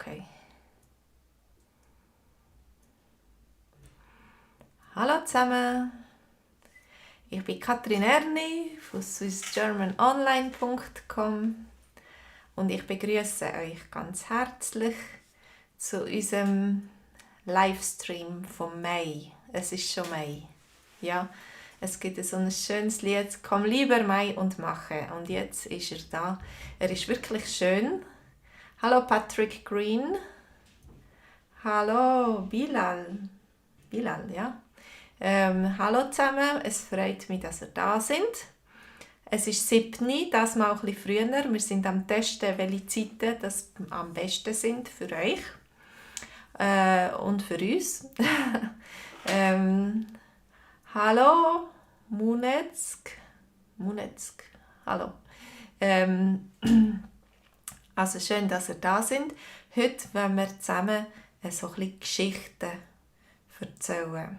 Okay. Hallo zusammen, ich bin Katrin Erni von swissgermanonline.com und ich begrüße euch ganz herzlich zu unserem Livestream vom Mai. Es ist schon Mai. Ja, es gibt so ein schönes Lied, «Komm lieber Mai und mache». Und jetzt ist er da. Er ist wirklich schön. Hallo Patrick Green. Hallo Bilal. Bilal, ja. Hallo zusammen, es freut mich, dass ihr da sind. Es ist 7, das mal ein bisschen früher. Wir sind am Testen, welche Zeiten das am besten sind für euch und für uns. Hallo Munezk. Hallo. Also schön, dass ihr da sind. Heute wollen wir zusammen so ein bisschen Geschichten erzählen.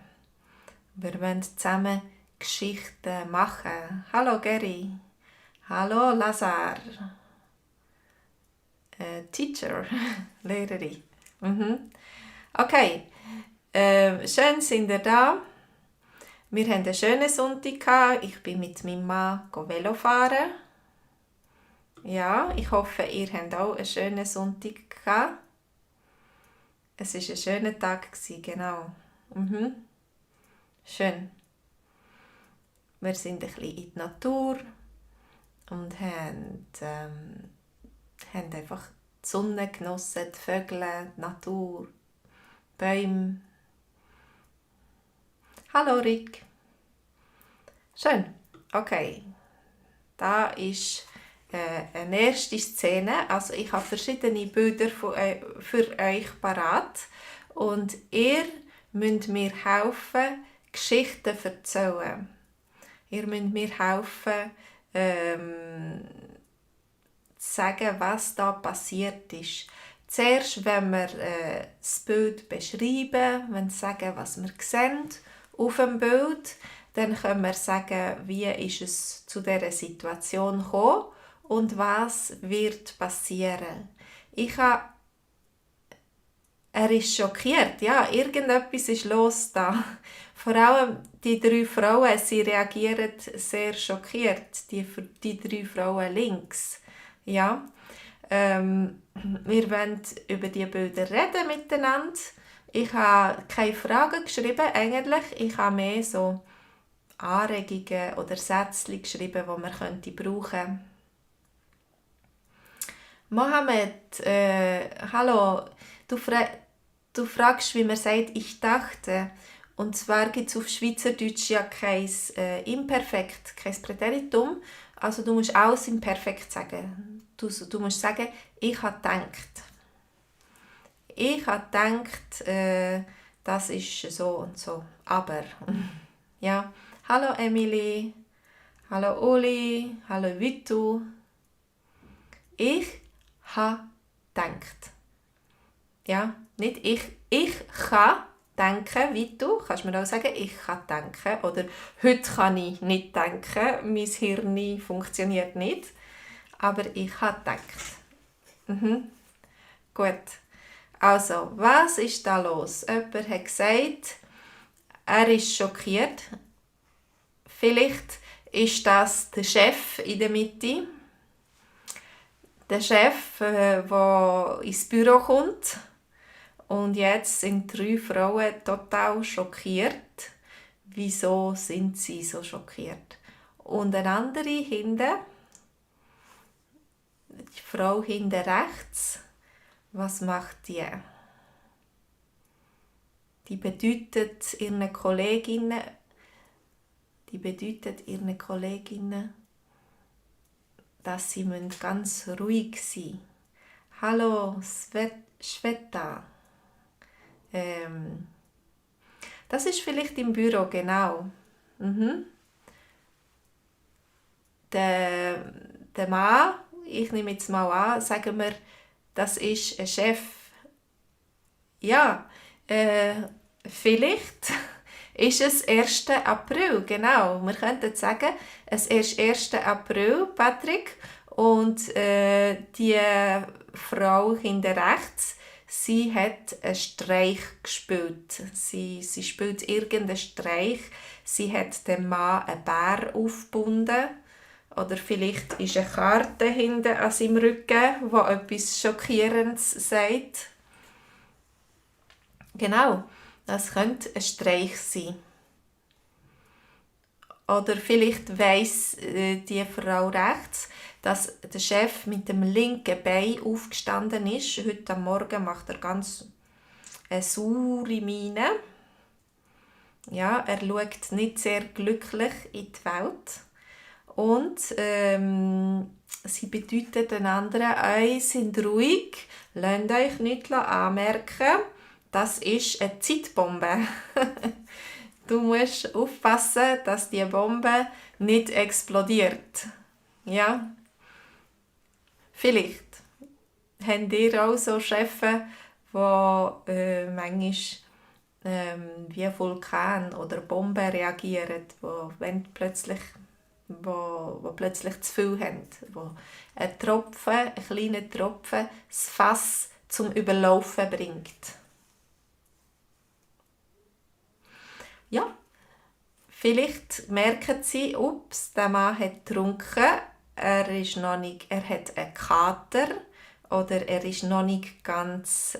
Wir wollen zusammen Geschichten machen. Hallo Geri. Hallo Lazar. Teacher. Lehrerin. Okay. Schön sind ihr da. Wir hatten einen schönen Sonntag. Ich bin mit meinem Mann Velo fahren. Ja, ich hoffe, ihr habt auch einen schönen Sonntag gehabt. Es war ein schöner Tag, genau. Schön. Wir sind ein bisschen in die Natur und haben einfach die Sonne genossen, die Vögel, die Natur, die Bäume. Hallo Rick. Schön. Okay. Da ist eine erste Szene. Also ich habe verschiedene Bilder für euch parat und ihr müsst mir helfen, Geschichten erzählen. Ihr müsst mir helfen, zu sagen, was da passiert ist. Zuerst, wenn wir das Bild beschreiben, wenn wir sagen, was wir sehen auf dem Bild, dann können wir sagen, wie ist es zu dieser Situation gekommen und was wird passieren. Er ist schockiert, ja, irgendetwas ist los da. Vor allem die 3 Frauen, sie reagieren sehr schockiert, die 3 Frauen links. Ja, wir wollen über die Bilder reden miteinander. Ich habe keine Fragen geschrieben, eigentlich. Ich habe mehr so Anregungen oder Sätze geschrieben, die man könnte brauchen. Mohammed, hallo, du fragst, wie man sagt, ich dachte. Und zwar gibt es auf Schweizerdeutsch ja kein Imperfekt, kein Präteritum. Also du musst alles Imperfekt sagen. Du musst sagen, ich habe gedacht. Ich habe gedacht, das ist so und so. Aber, ja. Hallo Emily, hallo Uli, hallo Vitu. Ich habe gedacht. Ja, nicht ich kann denken, wie du. Kannst mir auch sagen, ich kann denken. Oder heute kann ich nicht denken, mein Hirn funktioniert nicht. Aber ich habe gedacht. Gut. Also, was ist da los? Jemand hat gesagt, er ist schockiert. Vielleicht ist das der Chef in der Mitte. Der Chef, der ins Büro kommt. Und jetzt sind 3 Frauen total schockiert. Wieso sind sie so schockiert? Und eine andere hinten, die Frau hinten rechts, was macht die? Die bedeutet ihren Kolleginnen, dass sie ganz ruhig sein müssen. Hallo Sveta. Das ist vielleicht im Büro, genau. Der Mann, ich nehme jetzt mal an, sagen wir, das ist ein Chef. Ja, vielleicht ist es 1. April, genau. Wir könnten sagen, es ist 1. April, Patrick, und die Frau hinten rechts, Sie hat einen Streich gespielt. Sie spielt irgendeinen Streich. Sie hat dem Mann einen Bär aufgebunden. Oder vielleicht ist eine Karte hinten an seinem Rücken, die etwas Schockierendes sagt. Genau, das könnte ein Streich sein. Oder vielleicht weiss die Frau rechts, dass der Chef mit dem linken Bein aufgestanden ist. Heute am Morgen macht er ganz eine saure Miene. Ja, er schaut nicht sehr glücklich in die Welt. Und sie bedeutet den anderen, «Euch sind ruhig, lasst euch nicht anmerken, das ist eine Zeitbombe.» Du musst aufpassen, dass die Bombe nicht explodiert. Ja? Vielleicht habt ihr auch so Chefs, die manchmal wie Vulkan oder Bomben reagieren, wenn plötzlich zu viel haben. Wo ein kleiner Tropfen, das Fass zum Überlaufen bringt. Ja, vielleicht merken sie, ups, der Mann hat getrunken, er hat einen Kater oder er ist noch nicht ganz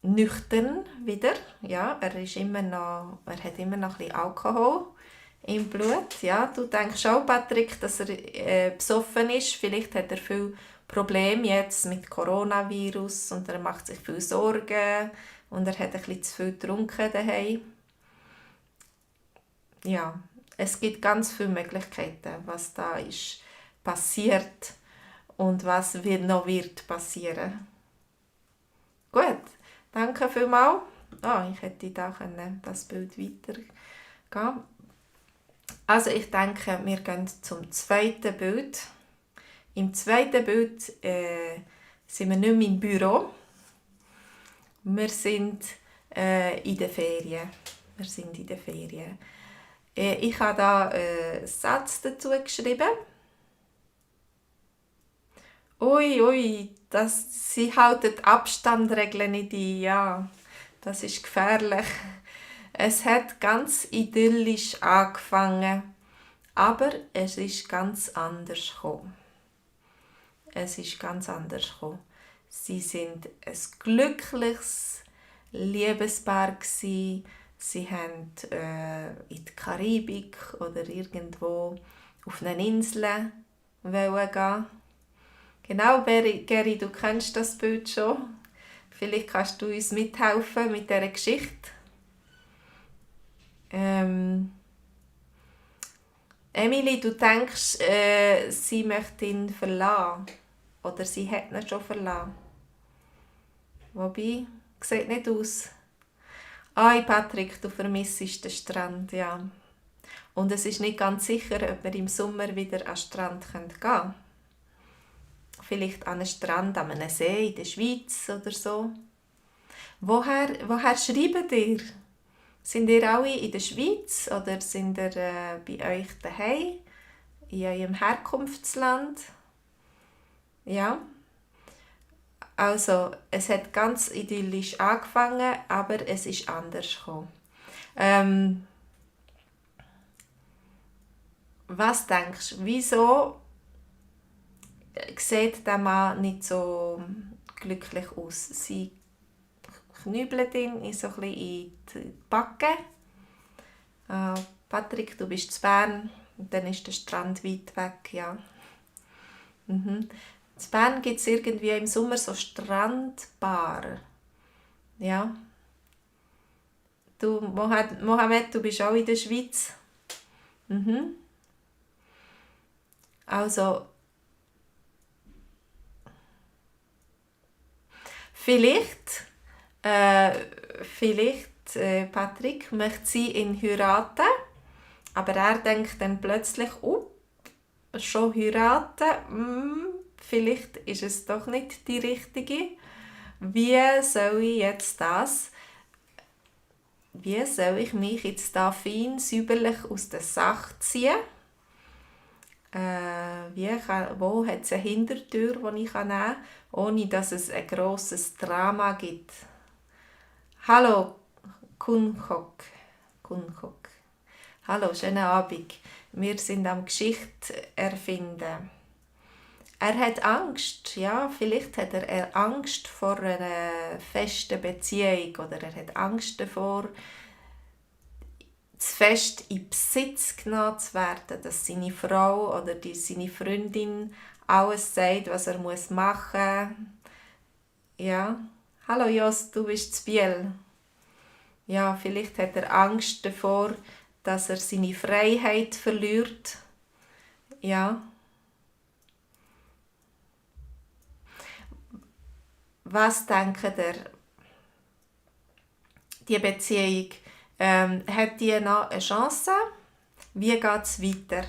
nüchtern wieder. Ja, er hat immer noch ein bisschen Alkohol im Blut. Ja, du denkst auch, Patrick, dass er besoffen ist. Vielleicht hat er viel Probleme jetzt mit Coronavirus und er macht sich viel Sorgen und er hat ein bisschen zu viel getrunken daheim. Ja, es gibt ganz viele Möglichkeiten, was da ist passiert und was noch wird passieren. Gut, danke vielmals. Ich hätte da das Bild weitergehen. Also ich denke, wir gehen zum zweiten Bild. Im zweiten Bild sind wir nicht mehr im Büro. Wir sind in den Ferien. Ich habe da einen Satz dazu geschrieben. Ui, sie halten Abstandregeln nicht ein. Ja, das ist gefährlich. Es hat ganz idyllisch angefangen, aber es ist ganz anders gekommen. Sie sind ein glückliches Liebespaar gsi. Sie haben in die Karibik oder irgendwo auf eine Insel gehen. Genau, Geri, du kennst das Bild schon. Vielleicht kannst du uns mithelfen mit dieser Geschichte. Emily, du denkst, sie möchte ihn verlassen. Oder sie hat ihn schon verlassen. Wobei, sieht nicht aus. Patrick, du vermissest den Strand, ja. Und es ist nicht ganz sicher, ob wir im Sommer wieder an den Strand gehen können. Vielleicht an einen Strand, an einem See in der Schweiz oder so. Woher schreibt ihr? Sind ihr alle in der Schweiz oder sind ihr bei euch daheim? In eurem Herkunftsland? Ja. Also, es hat ganz idyllisch angefangen, aber es ist anders gekommen. Was denkst du, wieso sieht der Mann nicht so glücklich aus? Sie knübelt ihn so ein bisschen in die Backe. Patrick, du bist zu Bern und dann ist der Strand weit weg, ja. In Bern gibt es irgendwie im Sommer so Strandbar. Ja. Du, Mohamed, du bist auch in der Schweiz. Also, vielleicht, Patrick, möchte sie ihn heiraten, aber er denkt dann plötzlich, schon heiraten, vielleicht ist es doch nicht die richtige. Wie soll ich mich jetzt da fein säuberlich aus der Sache ziehen? wo hat es eine Hintertür, die ich nehmen kann, ohne dass es ein grosses Drama gibt. Hallo, Kunkok. Kunkok. Hallo, schönen Abend. Wir sind am Geschichte erfinden. Er hat Angst, ja, vielleicht hat er Angst vor einer festen Beziehung oder er hat Angst davor, zu fest in Besitz genommen zu werden, dass seine Frau oder seine Freundin alles sagt, was er machen muss. Ja, hallo Jos, du bist zu Biel. Ja, vielleicht hat er Angst davor, dass er seine Freiheit verliert. Ja. Was denkt ihr? Die Beziehung, hat die noch eine Chance? Wie geht es weiter?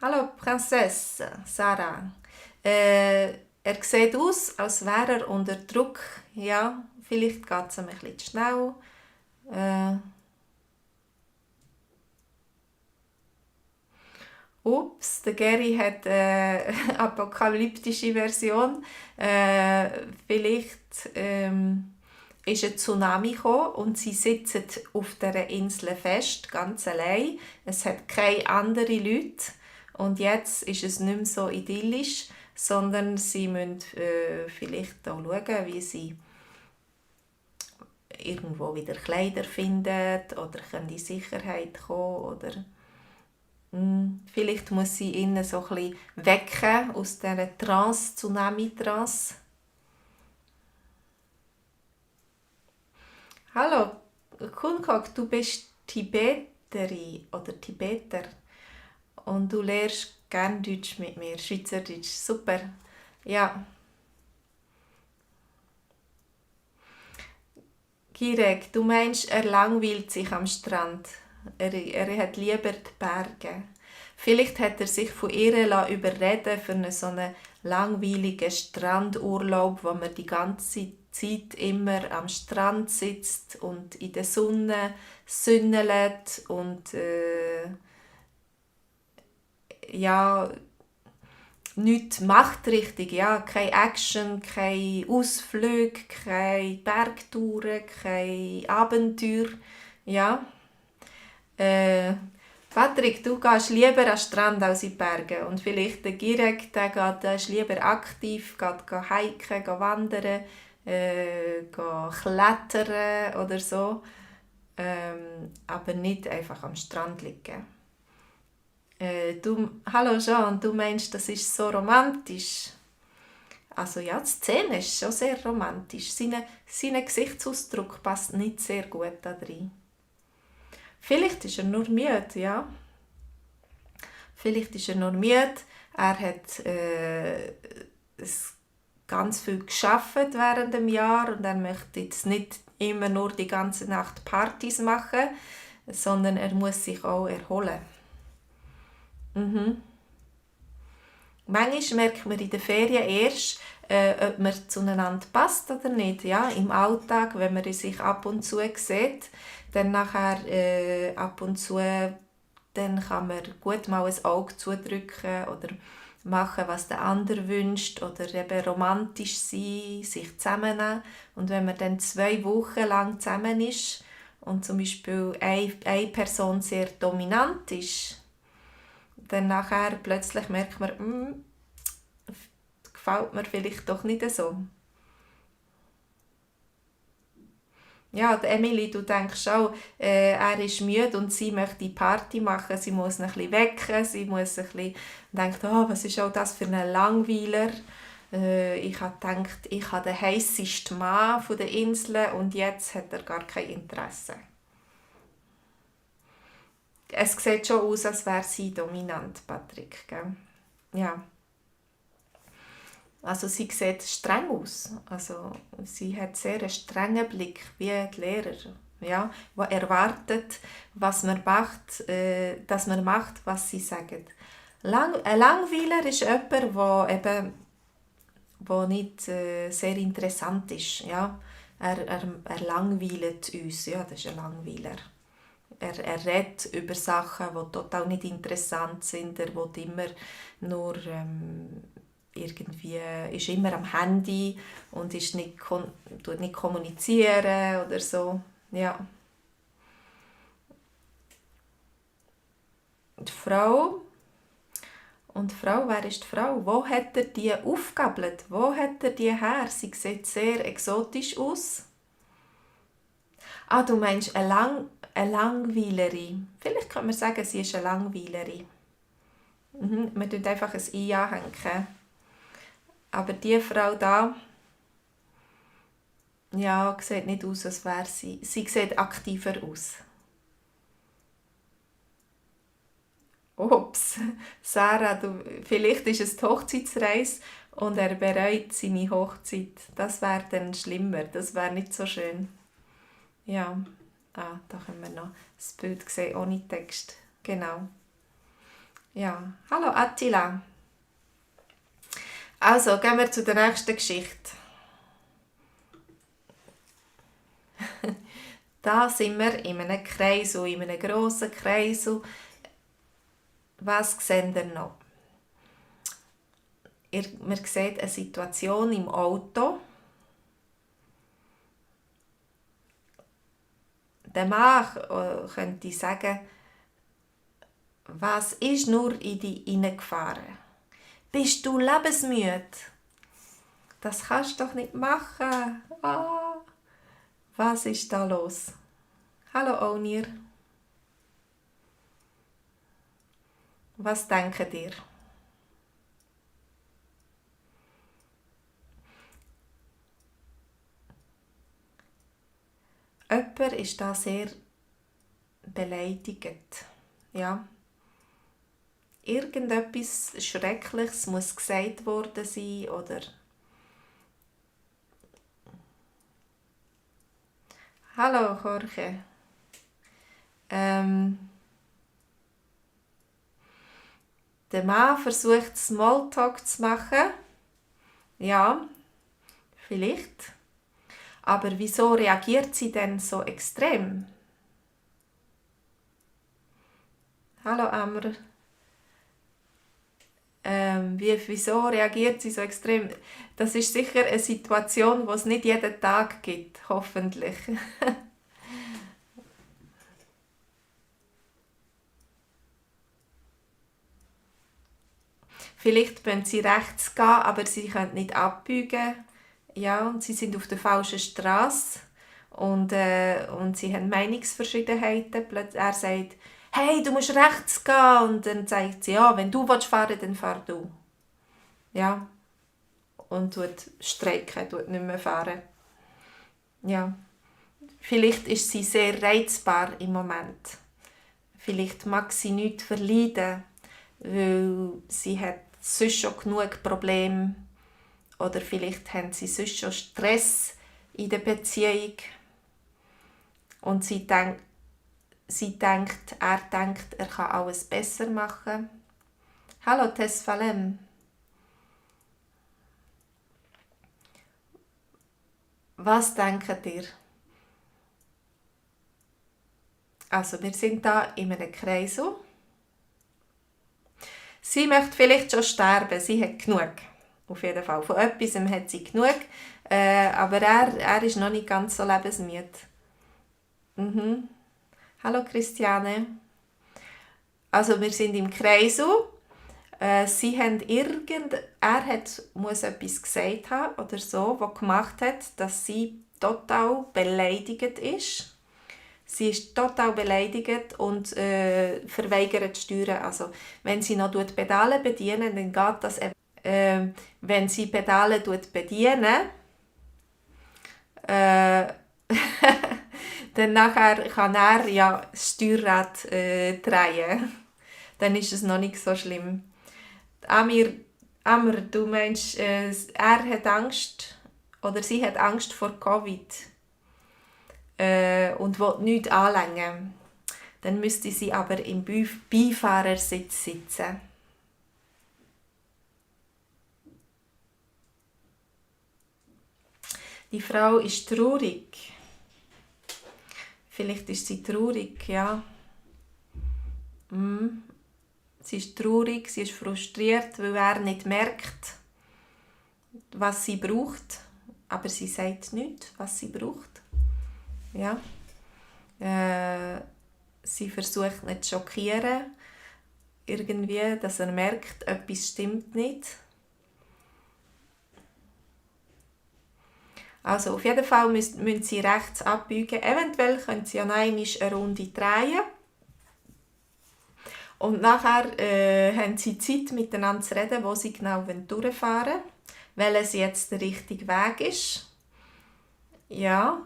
Hallo Prinzessin Sarah. Er sieht aus, als wäre er unter Druck. Ja, vielleicht geht es ihm ein bisschen zu schnell. Ups, der Gary hat eine apokalyptische Version. Vielleicht ist ein Tsunami gekommen und sie sitzen auf dieser Insel fest, ganz allein. Es hat keine anderen Leute und jetzt ist es nicht mehr so idyllisch, sondern sie müssen vielleicht auch schauen, wie sie irgendwo wieder Kleider finden oder können in Sicherheit kommen oder vielleicht muss sie ihn so ein bisschen wecken aus dieser Trance, Tsunami-Trance. Hallo, Kunkok, du bist Tibeterin oder Tibeter und du lernst gerne Deutsch mit mir, Schweizerdeutsch. Super. Ja. Girek, du meinst, er langweilt sich am Strand. Er hat lieber die Berge. Vielleicht hat er sich von ihr überreden für so einen langweiligen Strandurlaub, wo man die ganze Zeit immer am Strand sitzt und in der Sonne sünnelt und ja, nichts macht richtig, ja, keine Action, keine Ausflüge, keine Bergtouren, kein Abenteuer, ja. Patrick, du gehst lieber an den Strand als in die Berge. Und vielleicht der Girek, der ist lieber aktiv, geht hiken, geht wandern, geht klettern oder so. Aber nicht einfach am Strand liegen. Hallo Jean, du meinst, das ist so romantisch? Also ja, die Szene ist schon sehr romantisch. Sein Gesichtsausdruck passt nicht sehr gut da drin. Vielleicht ist er nur müde, ja. Vielleicht ist er nur müde. Er hat ganz viel gearbeitet während dem Jahr und er möchte jetzt nicht immer nur die ganze Nacht Partys machen, sondern er muss sich auch erholen. Manchmal merkt man in den Ferien erst, ob man zueinander passt oder nicht. Ja? Im Alltag, wenn man sich ab und zu sieht, dann nachher ab und zu dann kann man gut mal ein Auge zudrücken oder machen, was der andere wünscht oder eben romantisch sein, sich zusammennehmen. Und wenn man dann 2 Wochen lang zusammen ist und zum Beispiel eine Person sehr dominant ist, dann nachher plötzlich merkt man, gefällt mir vielleicht doch nicht so. Ja, Emily, du denkst auch, er ist müde und sie möchte Party machen, sie muss ihn ein bisschen wecken, sie muss ein bisschen denkt, was ist auch das für ein Langweiler. Ich habe gedacht, ich habe den heissesten Mann der Insel und jetzt hat er gar kein Interesse. Es sieht schon aus, als wäre sie dominant, Patrick. Gell? Ja. Also sie sieht streng aus. Also sie hat sehr einen strengen Blick, wie die Lehrer. Ja, die erwartet, was man macht, dass man macht, was sie sagen. Ein Langweiler ist jemand, der nicht sehr interessant ist. Ja? Er langweilt uns. Ja, das ist ein Langweiler. er redet über Sachen, die total nicht interessant sind. Er will immer nur irgendwie, ist immer am Handy und ist nicht, tut nicht kommunizieren oder so. Ja. Die Frau. Und die Frau, wer ist die Frau? Wo hat er die aufgegabelt? Wo hat er die her? Sie sieht sehr exotisch aus. Ah, du meinst eine Langweilerin. Vielleicht kann man sagen, sie ist eine Langweilerin. Man tut einfach ein «i» anhängen. Aber die Frau da, ja, sieht nicht aus, als wäre sie. Sie sieht aktiver aus. Ups, Sarah, vielleicht ist es die Hochzeitsreise und er bereut seine Hochzeit. Das wäre dann schlimmer, das wäre nicht so schön. Ja, da können wir noch das Bild sehen, ohne Text. Genau. Ja, hallo Attila. Also, gehen wir zu der nächsten Geschichte. Da sind wir in einem Kreisel, in einem grossen Kreisel. Was seht ihr noch? Man sieht eine Situation im Auto. Der Mann könnte sagen, was ist nur in dich hineingefahren? Bist du lebensmüde? Das kannst du doch nicht machen. Ah, was ist da los? Hallo Onir. Was denkt ihr? Jemand ist da sehr beleidigt. Ja. Irgendetwas Schreckliches muss gesagt worden sein oder hallo Jorge. Der Mann versucht Smalltalk zu machen. Ja, vielleicht. Aber wieso reagiert sie denn so extrem? Hallo Amr. Wieso reagiert sie so extrem? Das ist sicher eine Situation, die es nicht jeden Tag gibt, hoffentlich. Vielleicht können sie rechts gehen, aber sie können nicht abbiegen. Ja, und sie sind auf der falschen Straße und sie haben Meinungsverschiedenheiten. Er sagt, hey, du musst rechts gehen. Und dann sagt sie, ja, wenn du fahren willst, dann fahr du. Ja, und tut streiken, tut nicht mehr fahren. Ja, vielleicht ist sie sehr reizbar im Moment. Vielleicht mag sie nichts verleiden, weil sie hat sonst schon genug Probleme. Oder vielleicht haben sie sonst schon Stress in der Beziehung. Und er denkt, er kann alles besser machen. Hallo Tesfalem. Was denkt ihr? Also, wir sind da in einem Kreisel. Sie möchte vielleicht schon sterben, sie hat genug. Auf jeden Fall. Von etwas hat sie genug. Aber er ist noch nicht ganz so lebensmüde. Hallo Christiane. Also wir sind im Kreisel. Sie haben muss etwas gesagt haben oder so, was gemacht hat, dass sie total beleidigt ist. Sie ist total beleidigt und verweigert zu steuern. Also wenn sie noch Pedale bedienen, dann geht das wenn sie Pedale bedienen, dann nachher kann er ja das Steuerrad drehen. Dann ist es noch nicht so schlimm. Amir, du meinst, er hat Angst oder sie hat Angst vor Covid und will nichts anlängen. Dann müsste sie aber im Beifahrersitz sitzen. Die Frau ist traurig. Vielleicht ist sie traurig, ja. Sie ist traurig, sie ist frustriert, weil er nicht merkt, was sie braucht. Aber sie sagt nicht, was sie braucht. Ja. Sie versucht nicht zu schockieren, irgendwie, dass er merkt, etwas stimmt nicht. Also auf jeden Fall müssen sie rechts abbiegen. Eventuell können sie ja noch einmal eine Runde drehen. Und nachher haben sie Zeit, miteinander zu reden, wo sie genau durchfahren wollen, welches jetzt der richtige Weg ist. Ja,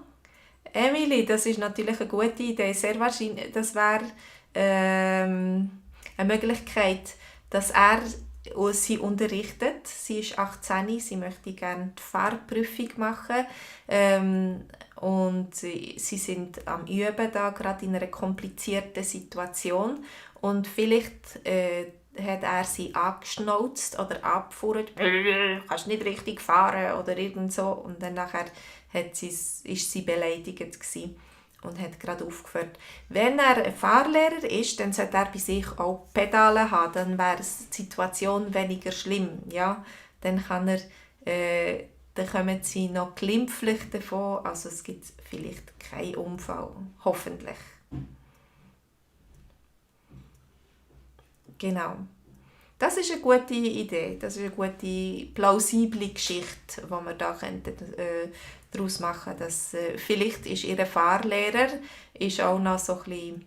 Emily, das ist natürlich eine gute Idee. Sehr wahrscheinlich, das wäre eine Möglichkeit, dass er sie unterrichtet. Sie ist 18, sie möchte gerne die Fahrprüfung machen und sie sind am Üben, da gerade in einer komplizierten Situation. Und vielleicht hat er sie angeschnauzt oder abgefuhrt, kannst nicht richtig fahren oder irgend so. Und dann nachher ist sie beleidigt gewesen und hat gerade aufgehört. Wenn er ein Fahrlehrer ist, dann sollte er bei sich auch Pedale haben, dann wäre die Situation weniger schlimm. Ja? Dann dann kommen sie noch glimpflich davon, also es gibt vielleicht keinen Unfall, hoffentlich. Genau. Das ist eine gute Idee, das ist eine gute, plausible Geschichte, die wir da daraus machen könnten. Vielleicht ist ihr Fahrlehrer ist auch noch so ein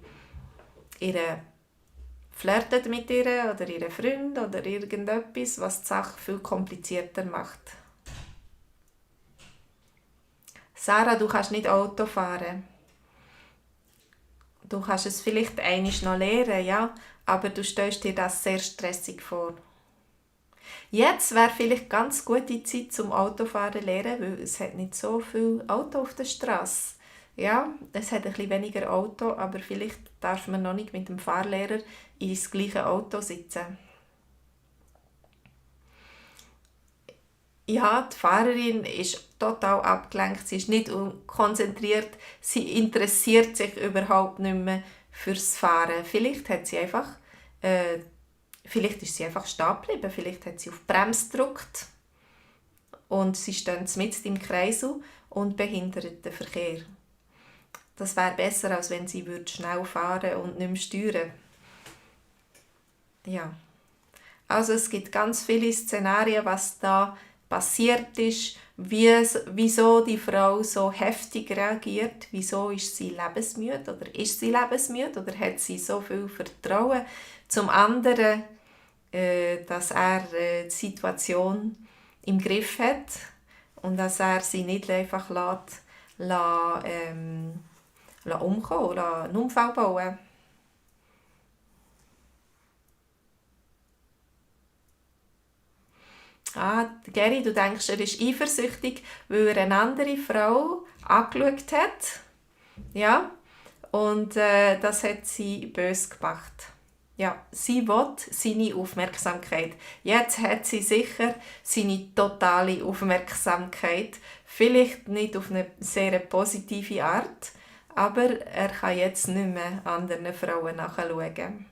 bisschen flirtet mit ihr oder ihre Freund oder irgendetwas, was die Sache viel komplizierter macht. Sarah, du kannst nicht Auto fahren. Du kannst es vielleicht einmal noch lernen, ja, aber du stellst dir das sehr stressig vor. Jetzt wäre vielleicht ganz gute Zeit zum Autofahren zu lernen, weil es hat nicht so viel Auto auf der Straße. Ja, es hat ein bisschen weniger Auto, aber vielleicht darf man noch nicht mit dem Fahrlehrer ins gleiche Auto sitzen. Ja, die Fahrerin ist total abgelenkt, sie ist nicht konzentriert, sie interessiert sich überhaupt nicht mehr fürs Fahren. Vielleicht ist sie einfach stehen geblieben, vielleicht hat sie auf die Bremse gedrückt und sie stehen mitten im Kreisel und behindert den Verkehr. Das wäre besser, als wenn sie schnell fahren und nicht mehr steuern. Ja. Also es gibt ganz viele Szenarien, was da passiert ist, wieso die Frau so heftig reagiert, wieso ist sie lebensmüde oder hat sie so viel Vertrauen zum anderen, dass er die Situation im Griff hat und dass er sie nicht einfach umkommen, einen Unfall bauen. Geri, du denkst, er ist eifersüchtig, weil er eine andere Frau angeschaut hat. Ja, und das hat sie böse gemacht. Ja, sie will seine Aufmerksamkeit. Jetzt hat sie sicher seine totale Aufmerksamkeit. Vielleicht nicht auf eine sehr positive Art, aber er kann jetzt nicht mehr anderen Frauen nachschauen.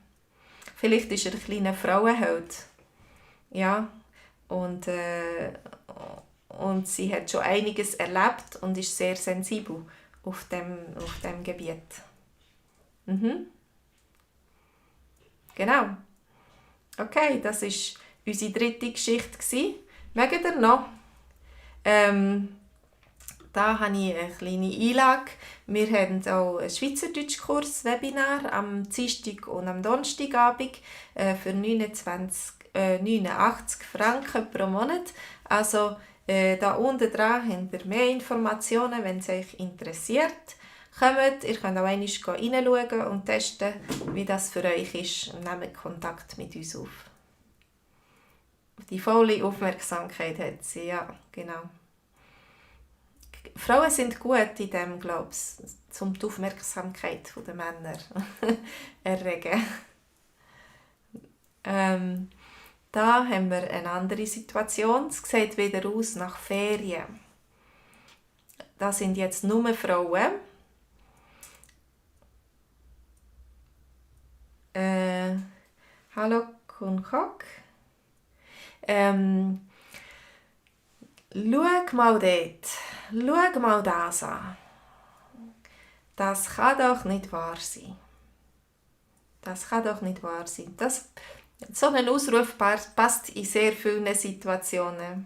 Vielleicht ist er ein kleiner Frauenheld. Ja, und sie hat schon einiges erlebt und ist sehr sensibel auf dem Gebiet. Genau. Okay, das war unsere dritte Geschichte. Mögt ihr noch? Da habe ich eine kleine Einlage. Wir haben auch einen Schweizerdeutschkurs-Webinar am Dienstag und am Donnerstagabend für 89 Franken pro Monat. Also da unten dran habt ihr mehr Informationen, wenn es euch interessiert. Kommt, ihr könnt auch einmal reinschauen und testen, wie das für euch ist. Nehmt Kontakt mit uns auf. Die volle Aufmerksamkeit hat sie, ja, genau. Frauen sind gut in dem, glaube ich, um die Aufmerksamkeit der Männer erregen. Da haben wir eine andere Situation. Es sieht wieder aus nach Ferien. Da sind jetzt nur Frauen. Äh, hallo Kunkok. Schau mal dort. Schau mal das an. Das kann doch nicht wahr sein. Das kann doch nicht wahr sein. So ein Ausruf passt in sehr vielen Situationen.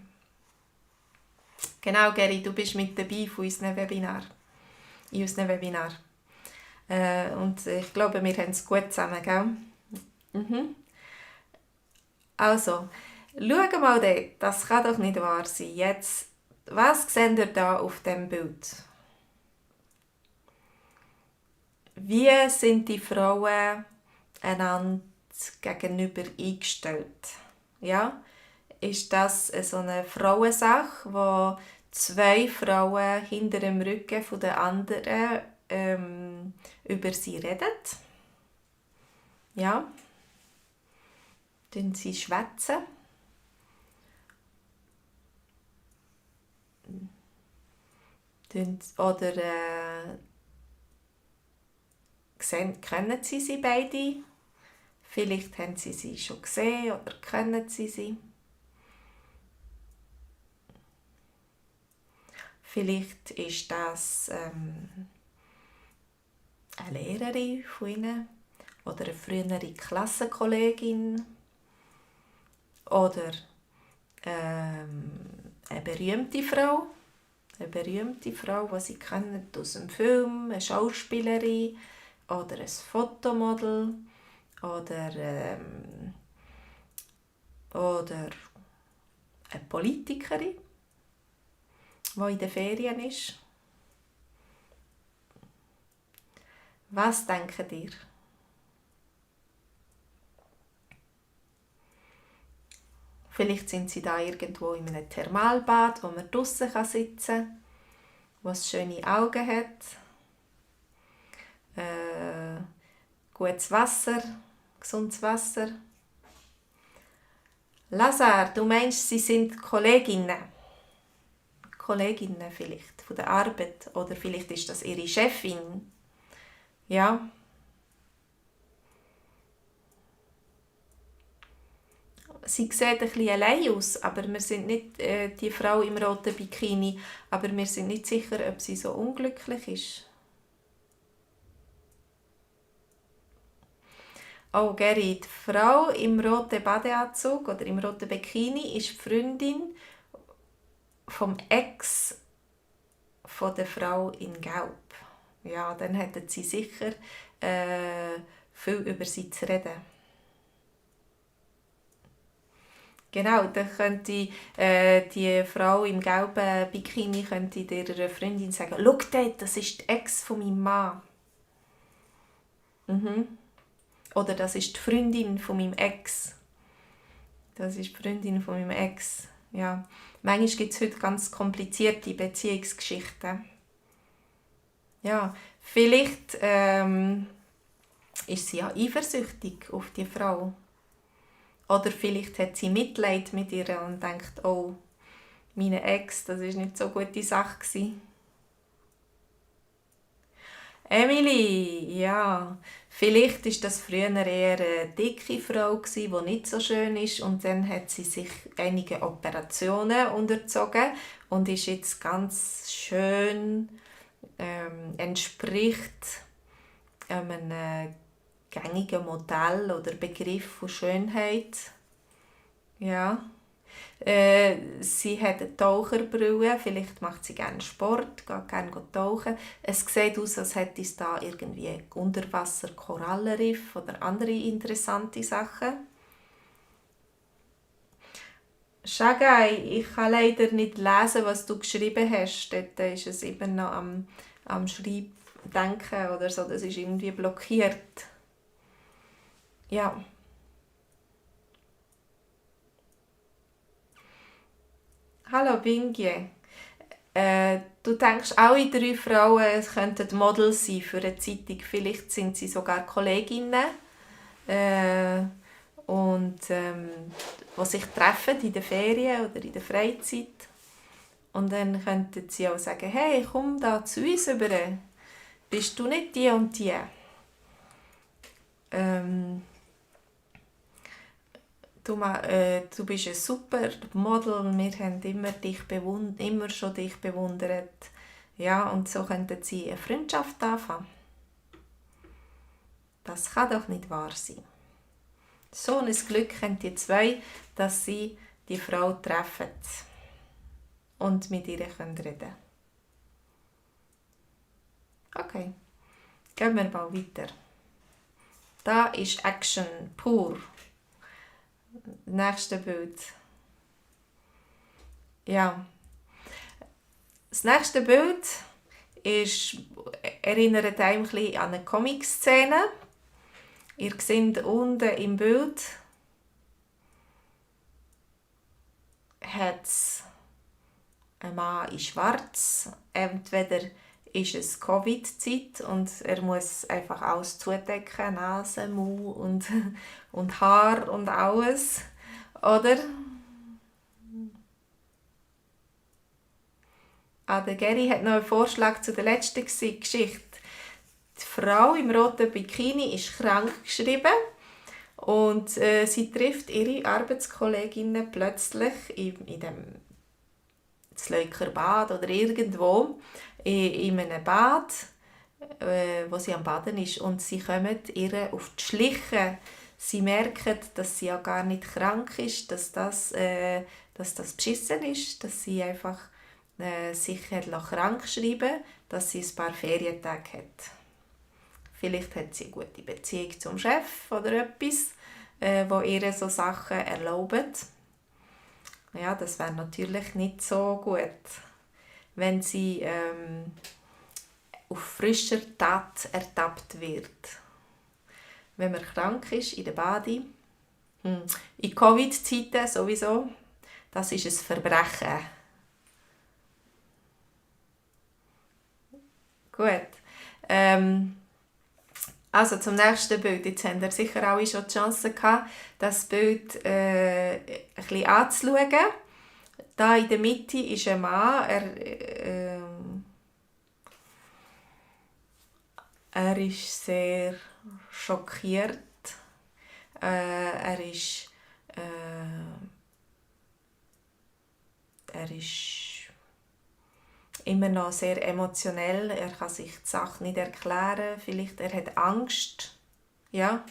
Genau, Geri, du bist mit dabei von unseren Webinar. In unseren Webinar. Und ich glaube, wir haben es gut zusammen, gell? Mhm. Also, schau mal dort. Das kann doch nicht wahr sein. Jetzt, was seht ihr da auf dem Bild? Wie sind die Frauen einander gegenüber eingestellt? Ja? Ist das so eine Frauensache, wo zwei Frauen hinter dem Rücken von der anderen über sie reden? Ja? Tun sie schwätzen? Oder kennen sie beide? Vielleicht haben sie schon gesehen oder kennen sie. Vielleicht ist das eine Lehrerin von ihnen oder eine frühere Klassenkollegin oder eine berühmte Frau, die sie kennen aus dem Film, eine Schauspielerin oder ein Fotomodel oder eine Politikerin, die in den Ferien ist. Was denkt ihr? Vielleicht sind sie da irgendwo in einem Thermalbad, wo man draussen sitzen kann, was schöne Augen hat, gutes Wasser, gesundes Wasser. Lazar, du meinst, sie sind Kolleginnen? Kolleginnen vielleicht, von der Arbeit. Oder vielleicht ist das ihre Chefin. Ja. Sie sieht ein bisschen allein aus, aber wir sind nicht die Frau im roten Bikini, aber wir sind nicht sicher, ob sie so unglücklich ist. Oh, Geri, die Frau im roten Badeanzug oder im roten Bikini ist die Freundin vom Ex von der Frau in Gelb. Ja, dann hätten sie sicher viel über sie zu reden. Genau, dann könnte die Frau im gelben Bikini könnte ihrer Freundin sagen, «Schau dort, das ist die Ex von meinem Mann.» Oder «Das ist die Freundin von meinem Ex.» Das ist die Freundin von meinem Ex. Ja. Manchmal gibt es heute ganz komplizierte Beziehungsgeschichten. Ja, vielleicht ist sie ja eifersüchtig auf die Frau. Oder vielleicht hat sie Mitleid mit ihr und denkt, oh, meine Ex, das war nicht so eine gute Sache gewesen. Emily, ja, vielleicht ist das früher eher eine dicke Frau gewesen, die nicht so schön ist und dann hat sie sich einige Operationen unterzogen und ist jetzt ganz schön, entspricht einem gängigen Modell oder Begriff von Schönheit. Ja. Sie hat eine Taucherbrille, vielleicht macht sie gerne Sport, geht gerne tauchen. Es sieht aus, als hätte es da irgendwie Unterwasser-Korallenriff oder andere interessante Sachen. Shagai, ich kann leider nicht lesen, was du geschrieben hast. Dort ist es eben noch am Schreibdenken oder so, das ist irgendwie blockiert. Ja. Hallo Bingje. Du denkst, alle 3 Frauen könnten Models sein für eine Zeitung. Vielleicht sind sie sogar Kolleginnen. Die sich treffen in den Ferien oder in der Freizeit. Und dann könnten sie auch sagen, hey, komm da zu uns rüber. Bist du nicht die und die? ähm, du bist ein super Model, wir haben immer schon dich bewundert. Ja, und so könnten sie eine Freundschaft anfangen. Das kann doch nicht wahr sein. So ein Glück haben die zwei, dass sie die Frau treffen und mit ihr reden können. Okay, gehen wir mal weiter. Da ist Action pur. Nächste Bild. Ja. Das nächste Bild erinnert ein bisschen an eine Comic-Szene. Ihr seht unten im Bild hat es ein Mann in Schwarz. Entweder ist es Covid-Zeit und er muss einfach alles zudecken, Nase, Mund und Haar und alles. Oder? Der Gary hat noch einen Vorschlag zu der letzten Geschichte. Die Frau im roten Bikini ist krank geschrieben und sie trifft ihre Arbeitskolleginnen plötzlich in dem Zleuker Bad oder irgendwo in einem Bad, wo sie am Baden ist, und sie kommen ihr auf die Schliche. Sie merken, dass sie ja gar nicht krank ist, dass das beschissen ist, dass sie einfach sich hat krank schreiben, dass sie ein paar Ferientage hat. Vielleicht hat sie eine gute Beziehung zum Chef oder etwas, wo ihr so Sachen erlaubt. Ja, das wäre natürlich nicht so gut, wenn sie auf frischer Tat ertappt wird. Wenn man krank ist in der Badi, in Covid-Zeiten sowieso, das ist ein Verbrechen. Gut. Also zum nächsten Bild. Jetzt habt ihr sicher alle schon die Chance gehabt, das Bild ein bisschen anzuschauen. Da in der Mitte ist ein Mann. Er ist sehr schockiert. Er ist immer noch sehr emotionell. Er kann sich die Sache nicht erklären. Vielleicht er hat Angst. Ja,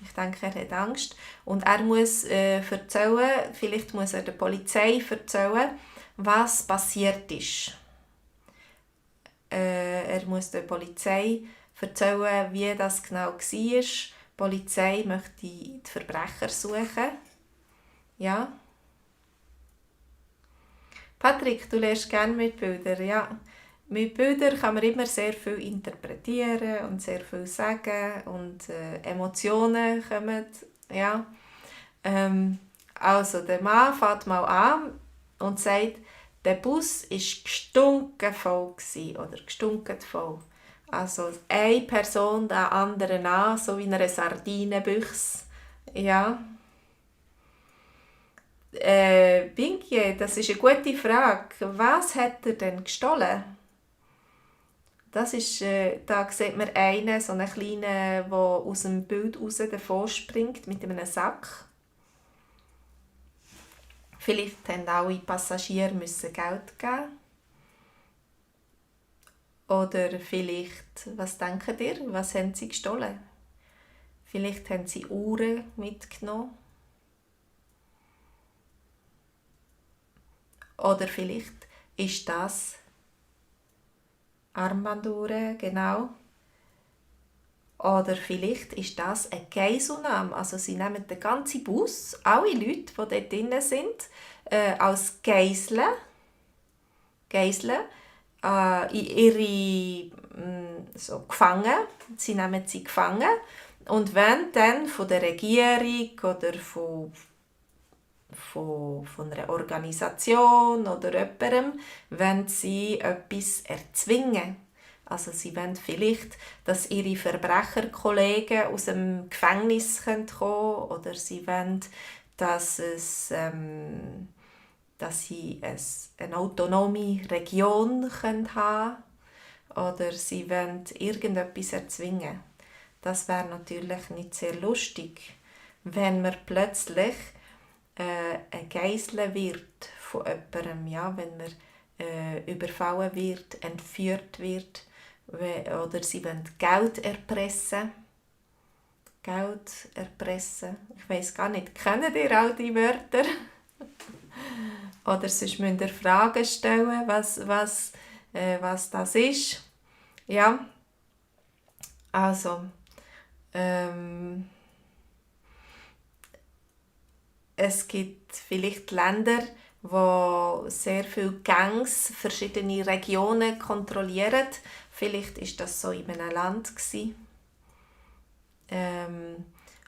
ich denke, er hat Angst. Und er muss erzählen, vielleicht muss er der Polizei erzählen, was passiert ist. Er muss der Polizei erzählen, wie das genau war. Die Polizei möchte die Verbrecher suchen. Ja. Patrick, du lernst gerne mit Bildern. Ja. Mit Bildern kann man immer sehr viel interpretieren und sehr viel sagen und Emotionen kommen. Ja. Also der Mann fährt mal an und sagt, der Bus war gestunken voll oder gestunken voll. Also eine Person der anderen an, so wie in einer Sardinenbüchse. Ja. Binkie, das ist eine gute Frage. Was hat er denn gestohlen? Das ist, da sieht man einen, so einen kleinen, der aus dem Bild raus davon springt mit einem Sack. Vielleicht mussten alle Passagiere Geld geben. Oder vielleicht, was denkt ihr, was haben sie gestohlen? Vielleicht haben sie Uhren mitgenommen. Oder vielleicht ist das Armbanduhren, genau. Oder vielleicht ist das eine Geiselnahme. Also sie nehmen den ganzen Bus, alle Leute, die dort drin sind, als Geiseln in ihre so gefangen. Sie nehmen sie gefangen und wenn dann von der Regierung oder von einer Organisation oder jemandem, wenn sie etwas erzwingen. Also sie wollen vielleicht, dass ihre Verbrecherkollegen aus dem Gefängnis kommen können, oder sie wollen, dass sie eine autonome Region haben können, oder sie wollen irgendetwas erzwingen. das wäre natürlich nicht sehr lustig, wenn man plötzlich ein Geisel wird von jemandem, ja, wenn man überfallen wird, entführt wird oder sie wollen Geld erpressen. Geld erpressen. Ich weiss gar nicht, kennt ihr all die Wörter? Oder sonst müsst ihr Fragen stellen, was das ist. Ja, also es gibt vielleicht Länder, wo sehr viele Gangs verschiedene Regionen kontrollieren. Vielleicht ist das so in einem Land gewesen,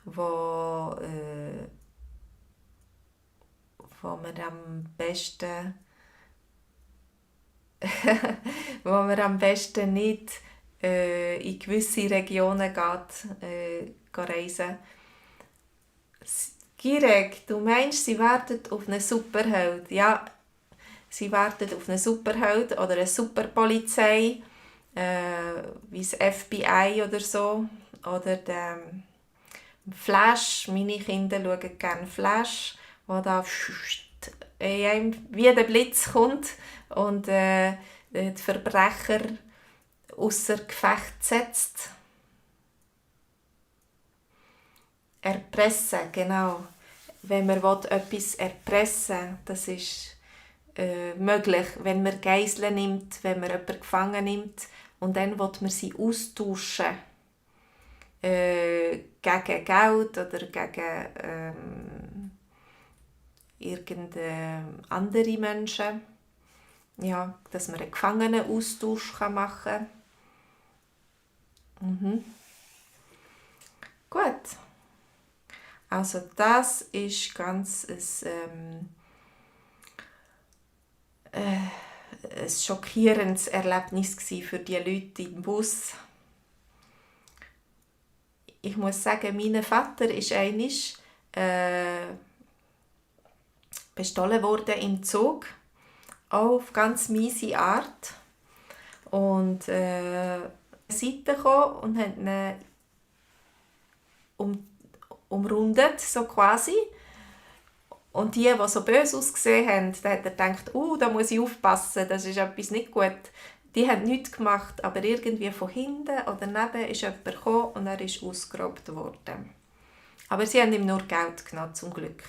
wo man am besten wo man am besten nicht in gewisse Regionen geht reisen. Girek, du meinst, sie warten auf einen Superheld? Ja, sie warten auf einen Superheld oder eine Superpolizei, wie das FBI oder so, oder der Flash. Meine Kinder schauen gerne Flash, wo da wie der Blitz kommt und die Verbrecher ausser Gefecht setzt. Erpressen, genau. Wenn man etwas erpressen will, das ist möglich, wenn man Geiseln nimmt, wenn man jemanden gefangen nimmt und dann will man sie austauschen gegen Geld oder gegen irgendeine andere Menschen. Ja, dass man einen Gefangenenaustausch machen kann. Gut. Also das ist ganz ein schockierendes Erlebnis für die Leute im Bus. Ich muss sagen, mein Vater ist einmal bestohlen worden im Zug, auch auf ganz miese Art. Und Seite gekommen und hat ihn umrundet, so quasi. Und die so böse ausgesehen haben, da hat er gedacht, da muss ich aufpassen, das ist etwas nicht gut. Die haben nichts gemacht, aber irgendwie von hinten oder neben ist jemand gekommen und er ist ausgeraubt worden. Aber sie haben ihm nur Geld genommen, zum Glück.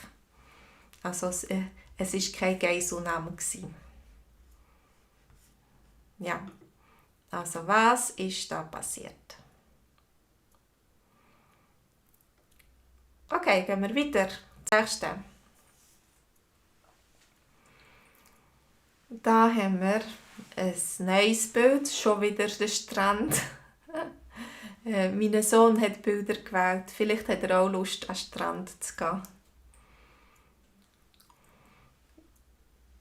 Also es war kein Geiselnahme. Ja, also was ist da passiert? Okay, gehen wir weiter. Das nächste. Da haben wir ein neues Bild, schon wieder der Strand. Mein Sohn hat Bilder gewählt. Vielleicht hat er auch Lust, an den Strand zu gehen.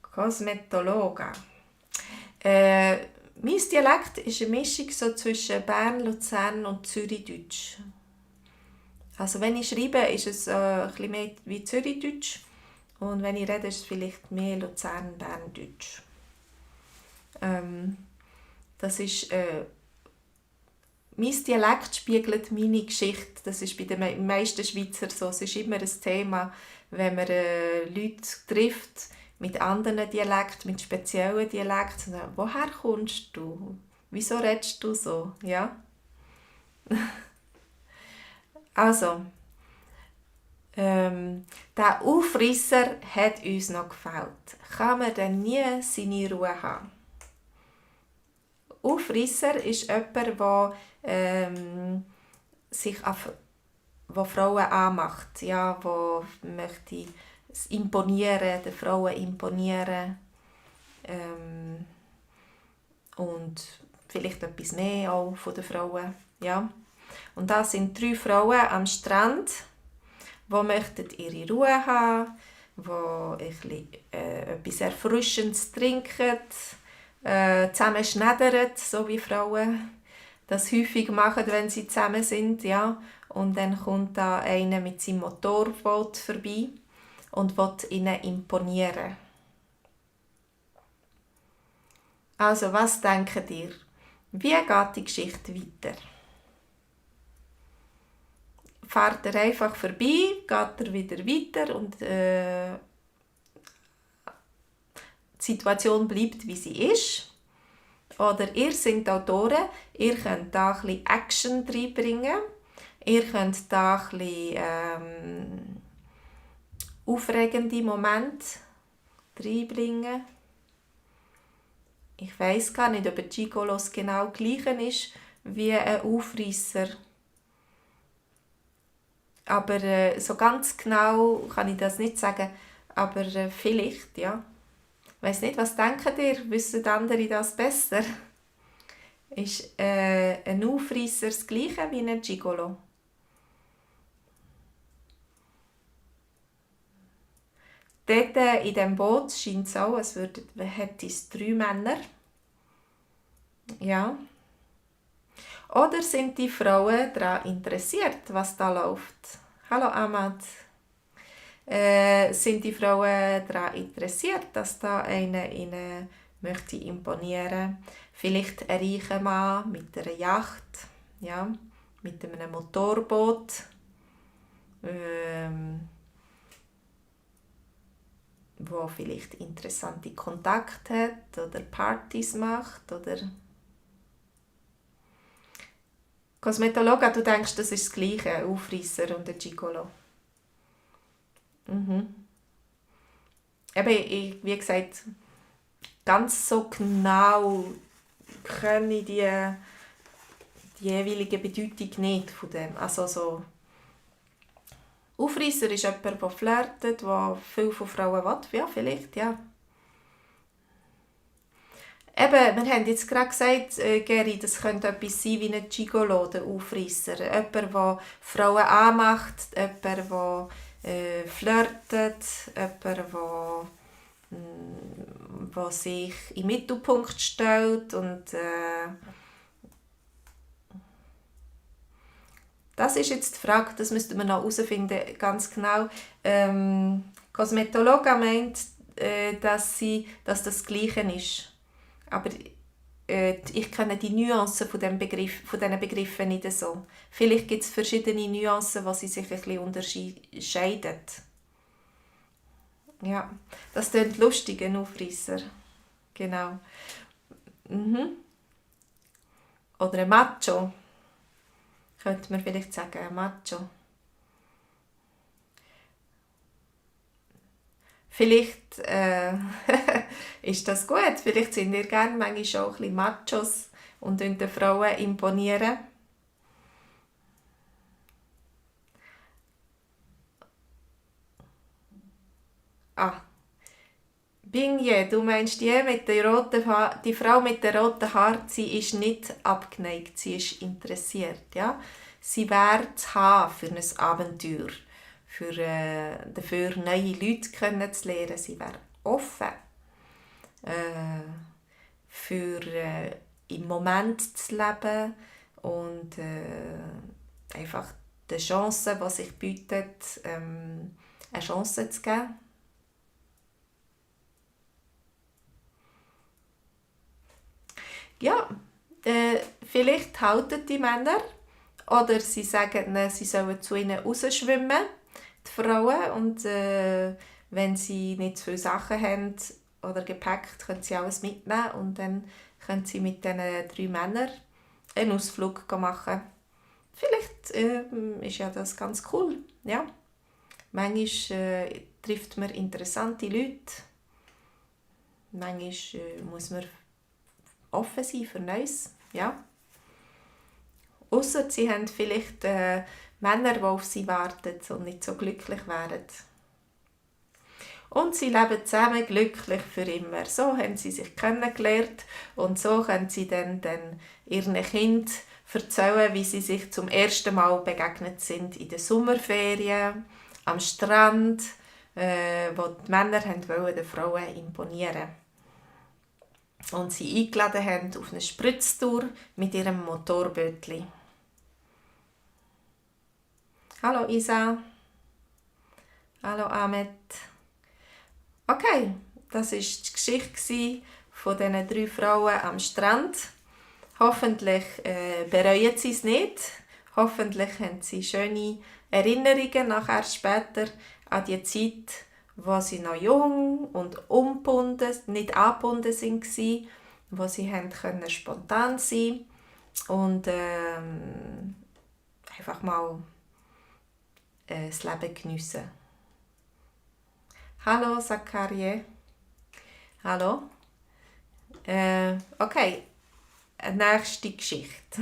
Kosmetologa. Mein Dialekt ist eine Mischung so zwischen Bern, Luzern und Zürichdeutsch. Also wenn ich schreibe, ist es ein bisschen mehr wie Zürichdeutsch. Und wenn ich rede, ist es vielleicht mehr Luzern-Berndeutsch. Das ist mein Dialekt spiegelt meine Geschichte. Das ist bei den meisten Schweizer so. Es ist immer ein Thema, wenn man Leute trifft mit anderen Dialekten, mit speziellen Dialekten. Woher kommst du? Wieso redest du so? Ja? Also, der Aufrisser hat uns noch gefällt. Kann man denn nie seine Ruhe haben? Aufrisser ist jemand, der wo Frauen anmacht, ja, wo möchte imponieren, den Frauen imponieren und vielleicht etwas mehr auch von den Frauen, ja. Und da sind 3 Frauen am Strand, die möchten ihre Ruhe haben, die etwas Erfrischendes trinken, zusammen schneidern, so wie Frauen das häufig machen, wenn sie zusammen sind, ja. Und dann kommt da einer mit seinem Motorboot vorbei und will ihnen imponieren. Also, was denkt ihr? Wie geht die Geschichte weiter? fährt er einfach vorbei, geht er wieder weiter und die Situation bleibt, wie sie ist. Oder ihr seid Autoren, ihr könnt da ein bisschen Action reinbringen, ihr könnt da ein bisschen aufregende Momente reinbringen. Ich weiss gar nicht, ob ein Gigolos genau gleich ist wie ein Aufreisser. Aber so ganz genau kann ich das nicht sagen. Aber vielleicht, ja. Ich weiss nicht, was denkt ihr? Wissen andere das besser? Ist ein Aufreisser das Gleiche wie ein Gigolo? Dort in diesem Boot scheint es auch, als hätte es 3 Männer. Ja. Oder sind die Frauen daran interessiert, was da läuft? Hallo Ahmad. Sind die Frauen daran interessiert, dass da einer ihnen möchte imponieren? Vielleicht ein reicher Mann mit einer Yacht, ja, mit einem Motorboot. Wo vielleicht interessante Kontakte hat oder Partys macht oder Kosmetologe, du denkst, das ist das Gleiche, ein Aufreisser und ein Gigolo. Mhm. Eben, wie gesagt, ganz so genau kenne ich die jeweilige Bedeutung nicht von dem. Also so Aufreisser ist jemand, der flirtet, der viel von Frauen will. Ja, vielleicht, ja. Eben, wir haben jetzt gerade gesagt, Geri, das könnte etwas sein wie ein Gigolo, der Aufreisser. Jemand, der Frauen anmacht, jemand, der flirtet, jemand, der sich im Mittelpunkt stellt und das ist jetzt die Frage, das müsste man noch herausfinden, ganz genau. Kosmetologe meint, dass das Gleiche ist. Aber ich kenne die Nuancen von diesen Begriffen nicht so. Vielleicht gibt es verschiedene Nuancen, die sich ein bisschen unterscheiden. Ja, das klingt lustig, ein Aufreisser. Genau. Mhm. Oder ein Macho. Könnte man vielleicht sagen, ein Macho. Vielleicht ist das gut. Vielleicht sind ihr gerne manchmal schon ein bisschen Machos und den Frauen imponieren. Ah, Bingje, du meinst die Frau mit den roten Haaren, sie ist nicht abgeneigt, sie ist interessiert, ja? Sie wäre zu haben für ein Abenteuer, dafür neue Leute kennenzulernen. Sie wäre offen für im Moment zu leben und einfach den Chancen, die sich bieten, eine Chance zu geben. Ja, vielleicht halten die Männer oder sie sagen ihnen, sie sollen zu ihnen rausschwimmen, die Frauen, und wenn sie nicht zu viele Sachen haben oder Gepäck, können sie alles mitnehmen und dann können sie mit diesen 3 Männern einen Ausflug machen. Vielleicht ist ja das ganz cool, ja. Manchmal trifft man interessante Leute, manchmal muss man offen sein für Neues, ja. Ausser sie haben vielleicht Männer, die auf sie warten und nicht so glücklich wären. Und sie leben zusammen glücklich für immer. So haben sie sich kennengelernt und so können sie dann ihren Kindern erzählen, wie sie sich zum ersten Mal begegnet sind in den Sommerferien, am Strand, wo die Männer wollten den Frauen imponieren und sie eingeladen haben auf eine Spritztour mit ihrem Motorbötli. Hallo Isa. Hallo Ahmed. Okay, das war die Geschichte von diesen 3 Frauen am Strand. Hoffentlich bereuen sie es nicht. Hoffentlich haben sie schöne Erinnerungen nachher später an die Zeit, wo sie noch jung und ungebunden, nicht angebunden waren, wo sie können spontan sein und einfach mal das Leben geniessen. Hallo Zakarie. Hallo. Okay, eine nächste Geschichte.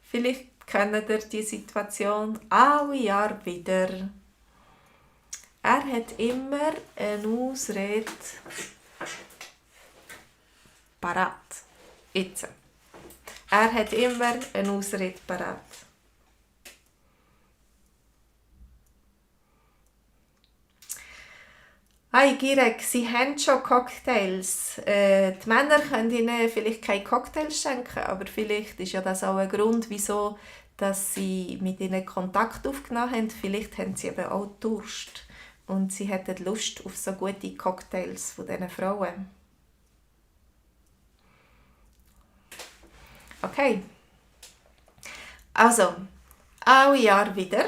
Vielleicht kennt ihr die Situation alle Jahre wieder. Er hat immer eine Ausrede parat. Jetzt. Er hat immer eine Ausrede parat. Hey Girek, Sie haben schon Cocktails. Die Männer können Ihnen vielleicht keine Cocktails schenken, aber vielleicht ist ja das auch ein Grund, wieso dass Sie mit ihnen Kontakt aufgenommen haben. Vielleicht haben Sie eben auch Durst und Sie hätten Lust auf so gute Cocktails von diesen Frauen. Okay, also, alle Jahr wieder.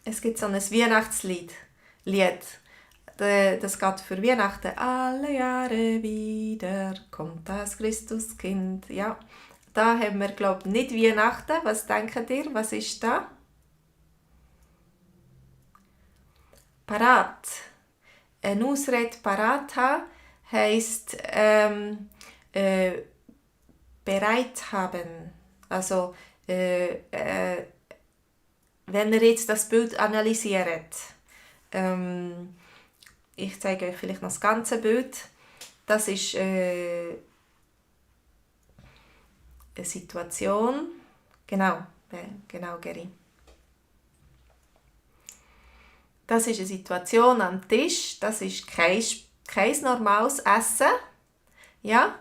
Es gibt so ein Weihnachtslied. Das geht für Weihnachten. Alle Jahre wieder kommt das Christuskind. Ja, da haben wir, glaube ich, nicht Weihnachten. Was denkt ihr? Was ist da? Parat. Eine Ausrede parat haben heisst bereit haben. Also, wenn ihr jetzt das Bild analysiert, ich zeige euch vielleicht noch das ganze Bild. Das ist eine Situation. Genau, Geri. Das ist eine Situation am Tisch. Das ist kein normales Essen. Ja,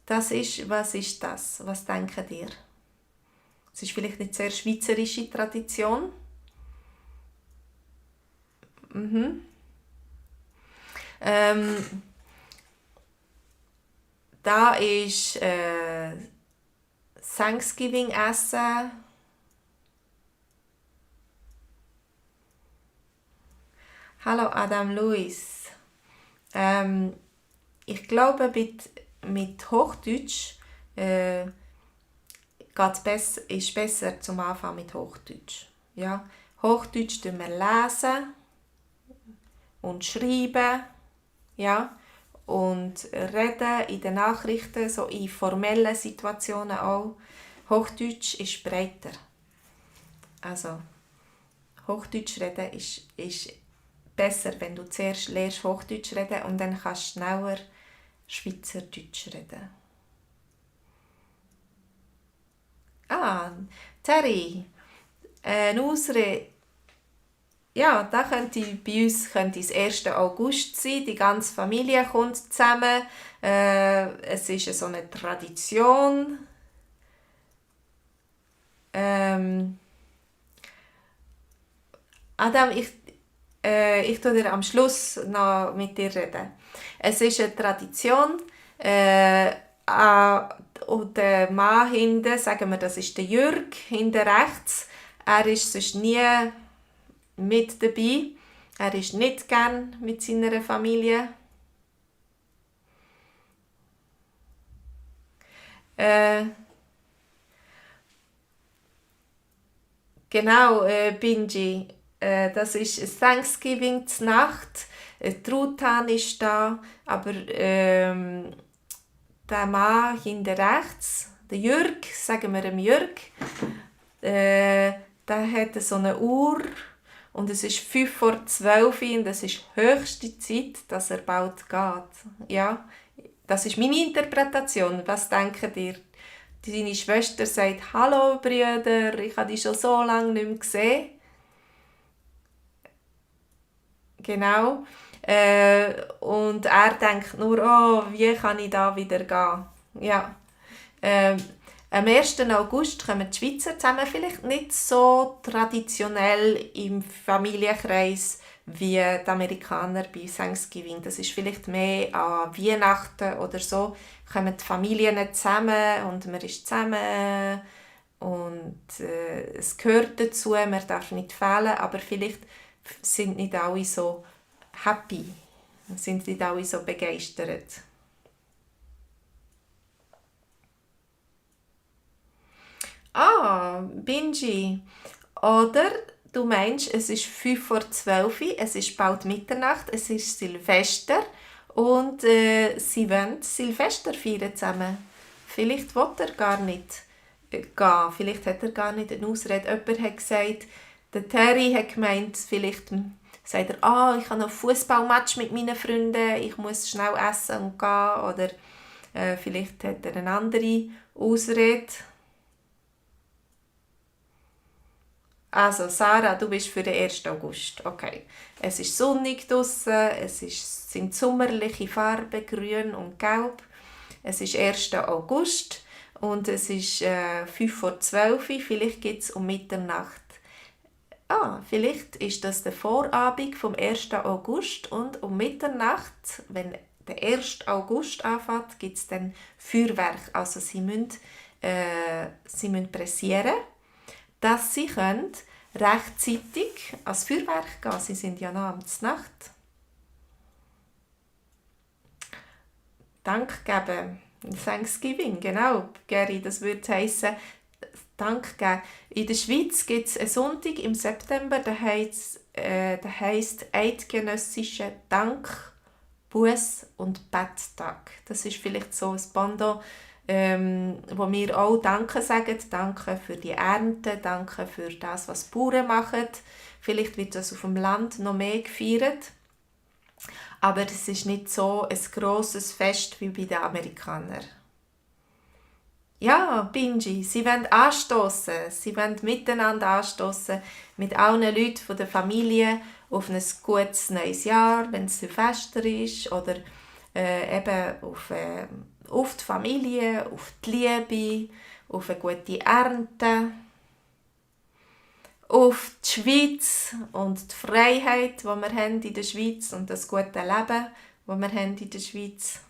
das ist, was ist das? Was denkt ihr? Es ist vielleicht nicht sehr schweizerische Tradition. Da ist Thanksgiving-Essen. Hallo Adam Luis. Ich glaube, mit Hochdeutsch ist besser zum Anfang mit Hochdeutsch. Ja? Hochdeutsch lesen wir und schreiben. Ja? Und reden in den Nachrichten, so in formellen Situationen auch. Hochdeutsch ist breiter. Also, Hochdeutsch reden ist besser, wenn du zuerst lernst Hochdeutsch reden und dann kannst du schneller Schweizerdeutsch reden. Terry, eine Ausrede. Ja, da könnte bei uns das 1. August sein. Die ganze Familie kommt zusammen. Es ist so eine Tradition. Adam, ich tue dir am Schluss noch mit dir reden. Es ist eine Tradition. Und der Mann hinten, sagen wir, das ist der Jürg, hinten rechts. Er ist sonst nie mit dabei. Er ist nicht gern mit seiner Familie. Genau, Binji. Das ist Thanksgiving zur Nacht. Truthahn ist da, aber der Mann hinten rechts, der Jürg, sagen wir dem Jürg, der hat so eine Uhr und es ist 11:55 und es ist höchste Zeit, dass er bald geht. Ja, das ist meine Interpretation. Was denkt ihr? Deine Schwester sagt, «Hallo Brüder, ich habe dich schon so lange nicht mehr gesehen.» Genau. Und er denkt nur, «Oh, wie kann ich da wieder gehen?» Ja. Am 1. August kommen die Schweizer zusammen, vielleicht nicht so traditionell im Familienkreis wie die Amerikaner bei Thanksgiving. Das ist vielleicht mehr an Weihnachten oder so, kommen die Familien zusammen und man ist zusammen und es gehört dazu, man darf nicht fehlen, aber vielleicht sind nicht alle so happy, sind nicht alle so begeistert. Ah, Binji. Oder du meinst, es ist 5 vor 12, es ist bald Mitternacht, es ist Silvester und sie wollen Silvester feiern zusammen. Vielleicht will er gar nicht gehen, vielleicht hat er gar nicht eine Ausrede. Jemand hat gesagt, der Terry hat gemeint, vielleicht sagt er, ich habe noch ein Fußballmatch mit meinen Freunden, ich muss schnell essen und gehen. Oder vielleicht hat er eine andere Ausrede. Also Sarah, du bist für den 1. August. Okay. Es ist sonnig draussen, sind sommerliche Farben, grün und gelb. Es ist 1. August und es ist 5 vor 12. Vielleicht gibt es um Mitternacht. Vielleicht ist das der Vorabend vom 1. August und um Mitternacht, wenn der 1. August anfängt, gibt es dann Feuerwerk. Also sie müssen pressieren, dass sie können rechtzeitig ans Feuerwerk gehen. Sie sind ja noch am Nacht. Dank geben. Thanksgiving, genau, Gary, das würde heissen, Dank geben. In der Schweiz gibt es einen Sonntag im September, der heisst Eidgenössischer Dank-, Buß- und Betttag. Das ist vielleicht so ein Bando, wo wir auch Danke sagen. Danke für die Ernte, danke für das, was die Bauern machen. Vielleicht wird das auf dem Land noch mehr gefeiert. Aber es ist nicht so ein grosses Fest wie bei den Amerikanern. Ja, Binji, sie wollen anstoßen. Sie wollen miteinander anstoßen mit allen Leuten von der Familie auf ein gutes neues Jahr, wenn es Silvester ist, oder eben auf die Familie, auf die Liebe, auf eine gute Ernte, auf die Schweiz und die Freiheit, die wir haben in der Schweiz und das gute Leben, das wir haben in der Schweiz.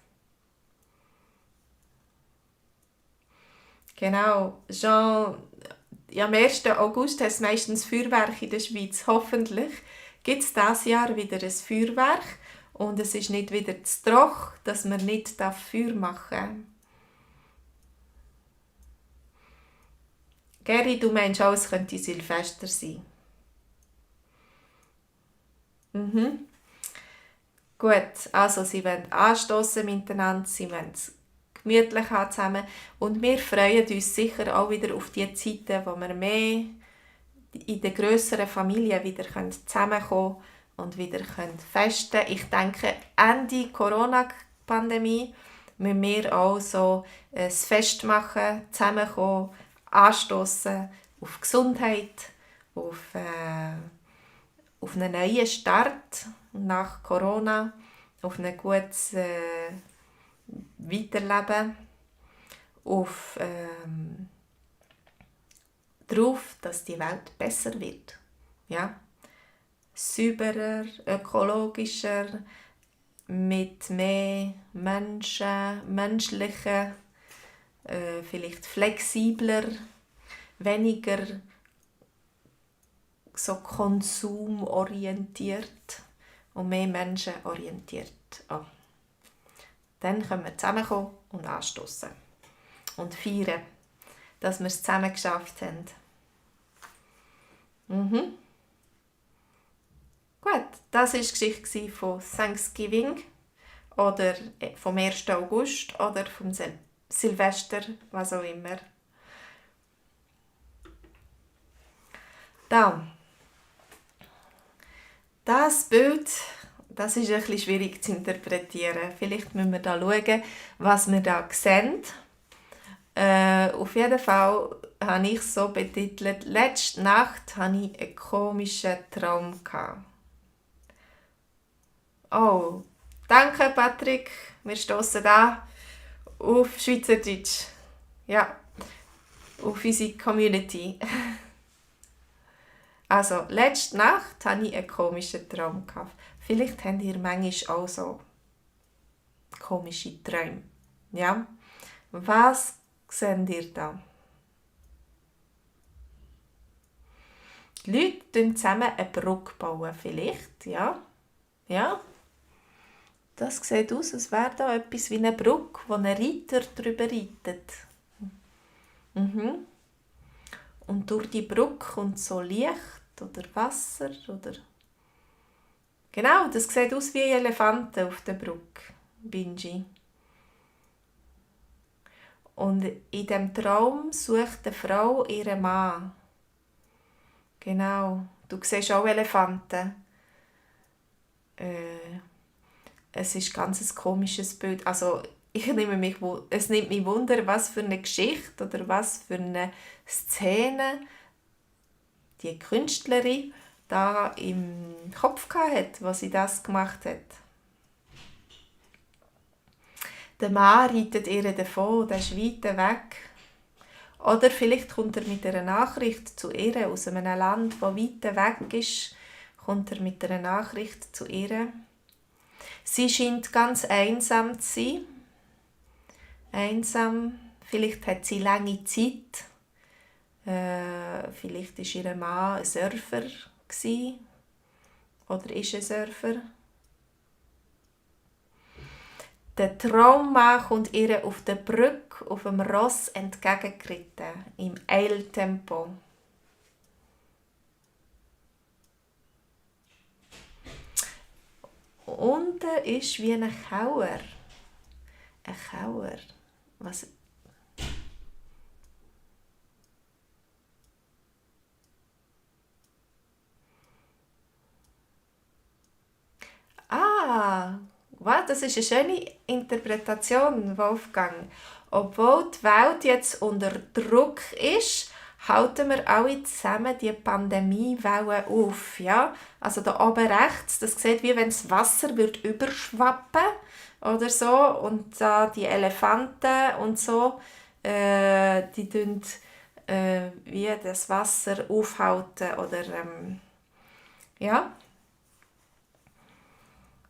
Genau, Jean, am 1. August hast du meistens Feuerwerk in der Schweiz. Hoffentlich gibt es dieses Jahr wieder ein Feuerwerk und es ist nicht wieder zu trocken, dass man nicht Feuer machen darf. Geri, du meinst auch, es könnte Silvester sein. Mhm. Gut, also sie wollen anstoßen miteinander, sie wollen es gemütlich haben zusammen und wir freuen uns sicher auch wieder auf die Zeiten, wo wir mehr in der grösseren Familie wieder zusammenkommen und wieder festen können. Ich denke, Ende Corona-Pandemie müssen wir auch so ein Fest machen, zusammenkommen, anstoßen auf Gesundheit, auf einen neuen Start nach Corona, auf ein gutes Weiterleben, auf darauf, dass die Welt besser wird. Ja? Sauberer, ökologischer, mit mehr Menschen, menschlicher, vielleicht flexibler, weniger so konsumorientiert und mehr menschenorientiert. Dann können wir zusammenkommen und anstoßen und feiern, dass wir es zusammen geschafft haben. Mhm. Gut, das war die Geschichte von Thanksgiving oder vom 1. August oder vom Silvester, was auch immer. Dann, das Bild, das ist ein bisschen schwierig zu interpretieren. Vielleicht müssen wir da schauen, was wir da sehen. Auf jeden Fall habe ich so betitelt, letzte Nacht hatte ich einen komischen Traum. Oh, danke Patrick, wir stoßen da auf Schweizerdeutsch. Ja, auf unsere Community. Also, letzte Nacht hatte ich einen komischen Traum. Vielleicht habt ihr manchmal auch so komische Träume. Ja? Was seht ihr da? Die Leute bauen zusammen eine Brücke bauen, vielleicht, ja. Ja, das sieht aus, als wäre da etwas wie eine Brücke, wo ein Reiter drüber reitet. Mhm. Und durch die Brücke kommt so Licht oder Wasser oder... Genau, das sieht aus wie Elefanten auf der Brücke, Binji. Und in dem Traum sucht eine Frau ihren Mann. Genau, du siehst auch Elefanten. Es ist ganz ein komisches Bild. Also es nimmt mich Wunder, was für eine Geschichte oder was für eine Szene die Künstlerin da im Kopf hatte, was sie das gemacht hat. Der Mann reitet ihr davon, der ist weit weg. Oder vielleicht kommt er mit einer Nachricht zu ihr aus einem Land, das weit weg ist, kommt er mit einer Nachricht zu ihr. Sie scheint ganz einsam zu sein. Einsam, vielleicht hat sie lange Zeit. Vielleicht war ihr Mann ein Surfer oder ist ein Surfer. Der Traummann kommt ihr auf der Brücke auf dem Ross entgegengeritten, im Eiltempo. Unten ist wie ein Kauer. Ein Kauer. Was? Was? Das ist eine schöne Interpretation, Wolfgang. Obwohl die Welt jetzt unter Druck ist, halten wir alle zusammen die Pandemiewelle auf. Ja? Also da oben rechts, das sieht wie wenn das Wasser wird überschwappen oder so. Und da die Elefanten und so, die tun wie das Wasser aufhalten. Oder, ja.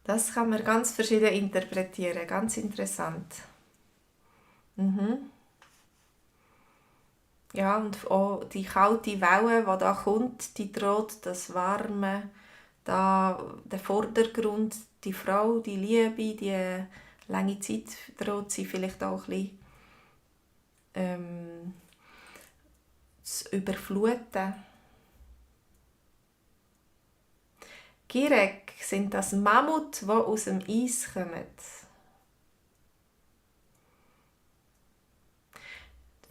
Das kann man ganz verschieden interpretieren. Ganz interessant. Mhm. Ja, und auch die kalte Welle, die da kommt, die droht das Warme, da, der Vordergrund, die Frau, die Liebe, die lange Zeit droht sie vielleicht auch ein bisschen zu überfluten. Girek sind das Mammut, die aus dem Eis kommen.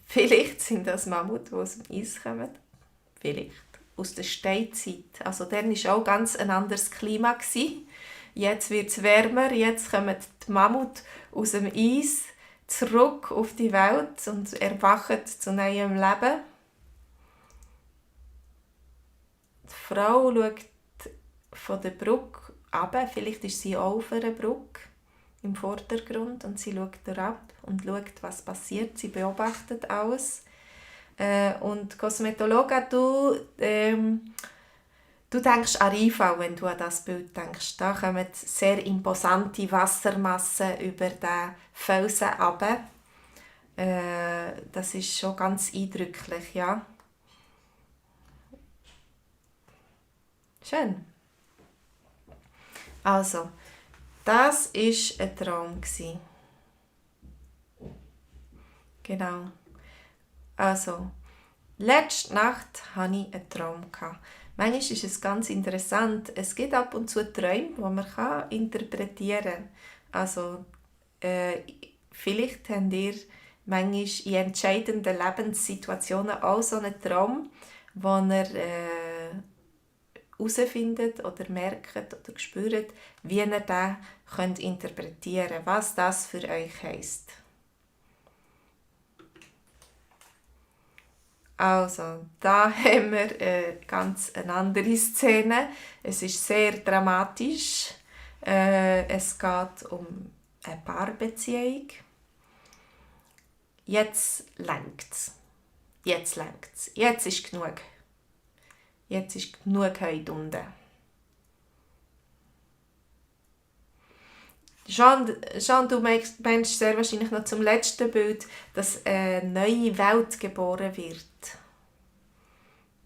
Vielleicht sind das Mammut, die aus dem Eis kommen. Vielleicht. Aus der Steinzeit. Also dann war auch ganz ein anderes Klima. Jetzt wird es wärmer, jetzt kommen die Mammut aus dem Eis zurück auf die Welt und erwachen zu neuem Leben. Die Frau schaut von der Brücke runter. Vielleicht ist sie auch auf einer Brücke im Vordergrund und sie schaut herab und schaut, was passiert. Sie beobachtet alles. Und Kosmetologa, du denkst an Rheinfall, wenn du an das Bild denkst. Da kommen sehr imposante Wassermassen über den Felsen runter. Das ist schon ganz eindrücklich, ja. Schön. Also, das war ein Traum. Genau. Also, letzte Nacht hatte ich einen Traum. Manchmal ist es ganz interessant. Es gibt ab und zu Träume, die man interpretieren kann. Also, vielleicht habt ihr manchmal in entscheidenden Lebenssituationen auch so einen Traum, wo ihr herausfindet oder merkt oder spürt, wie ihr den interpretieren könnt, was das für euch heisst. Also, da haben wir ganz eine andere Szene. Es ist sehr dramatisch. Es geht um eine Paarbeziehung. Jetzt längt's. Jetzt längt's. Jetzt ist genug. Jetzt ist genug heute unten. Jean, du meinst sehr wahrscheinlich noch zum letzten Bild, dass eine neue Welt geboren wird.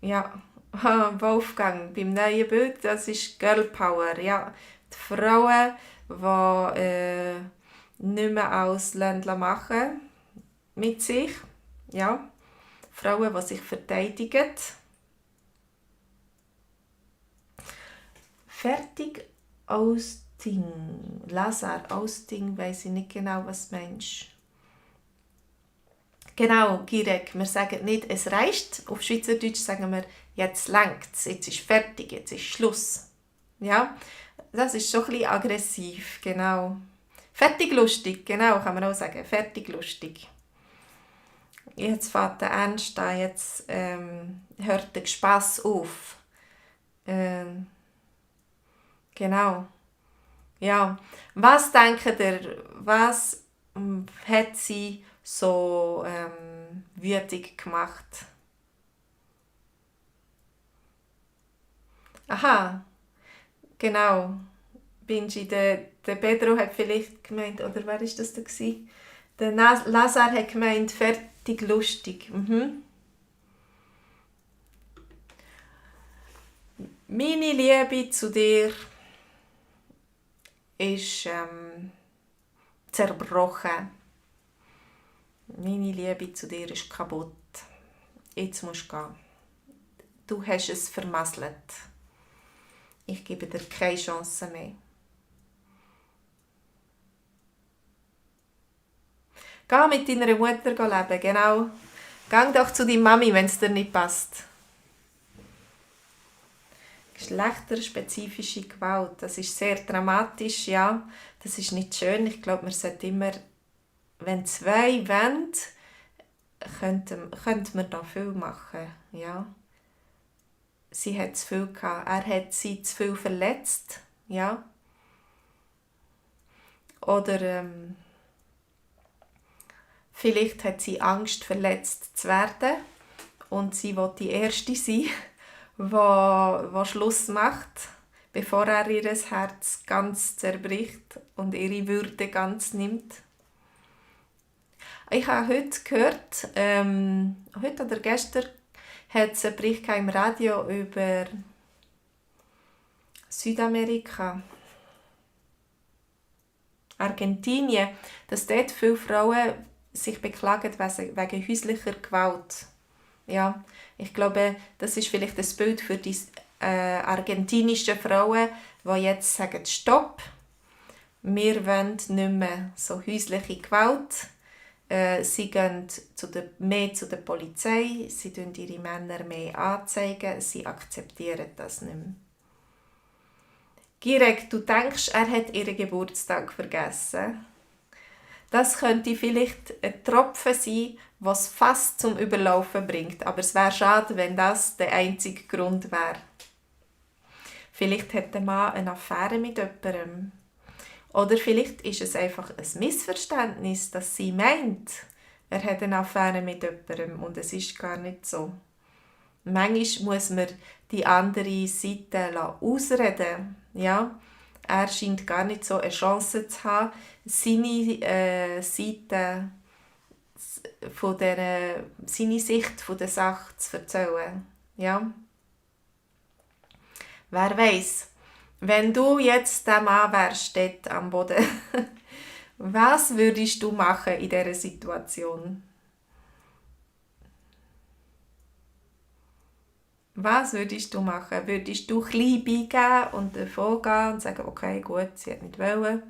Ja, Wolfgang, beim neuen Bild, das ist Girl Power. Ja, die Frauen, die nicht mehr alles machen mit sich. Ja, Frauen, die sich verteidigen. Fertig Ausding. Lazar, Ausding, weiss ich nicht genau, was du meinst. Genau, Girek, wir sagen nicht, es reicht. Auf Schweizerdeutsch sagen wir, jetzt längt's, jetzt ist fertig, jetzt ist Schluss. Ja, das ist schon ein bisschen aggressiv, genau. Fertig lustig, genau, kann man auch sagen, fertig lustig. Jetzt fährt der Ernst an, jetzt hört der Spass auf. Ähm, genau, ja. Was denkt ihr, was hat sie so wütig gemacht? Aha, genau. Binji, der Pedro hat vielleicht gemeint, oder wer ist das da gewesen? Der Lazar hat gemeint, fertig lustig. Mhm. Meine Liebe zu dir ist zerbrochen. Meine Liebe zu dir ist kaputt. Jetzt musst du gehen. Du hast es vermasselt. Ich gebe dir keine Chance mehr. Geh mit deiner Mutter leben, genau. Geh doch zu deiner Mami, wenn es dir nicht passt. Geschlechterspezifische Gewalt, das ist sehr dramatisch, ja. Das ist nicht schön. Ich glaube, man sollte immer, wenn zwei wollen, könnte man da viel machen, ja. Sie hat zu viel gehabt. Er hat sie zu viel verletzt, ja. Oder vielleicht hat sie Angst, verletzt zu werden und sie will die Erste sein, die Schluss macht, bevor er ihr Herz ganz zerbricht und ihre Würde ganz nimmt. Ich habe heute gehört, heute oder gestern, hat es einen Bericht im Radio über Südamerika, Argentinien, dass dort viele Frauen sich beklagen wegen häuslicher Gewalt. Ja, ich glaube, das ist vielleicht das Bild für die argentinischen Frauen, die jetzt sagen, stopp, wir wollen nicht mehr so häusliche Gewalt. Sie gehen mehr zu der Polizei, sie zeigen ihre Männer mehr anzeigen, sie akzeptieren das nicht mehr. Girek, du denkst, er hat ihren Geburtstag vergessen. Das könnte vielleicht ein Tropfen sein, was fast zum Überlaufen bringt. Aber es wäre schade, wenn das der einzige Grund wäre. Vielleicht hat der Mann eine Affäre mit jemandem. Oder vielleicht ist es einfach ein Missverständnis, dass sie meint, er hat eine Affäre mit jemandem und es ist gar nicht so. Manchmal muss man die andere Seite ausreden. Ja? Er scheint gar nicht so eine Chance zu haben, seine Seite seine Sicht von der Sache zu erzählen. Ja? Wer weiß, wenn du jetzt der Mann wärst, dort am Boden, was würdest du machen in dieser Situation? Was würdest du machen? Würdest du klein beigeben und davon gehen und sagen, okay, gut, sie hat nicht wollen?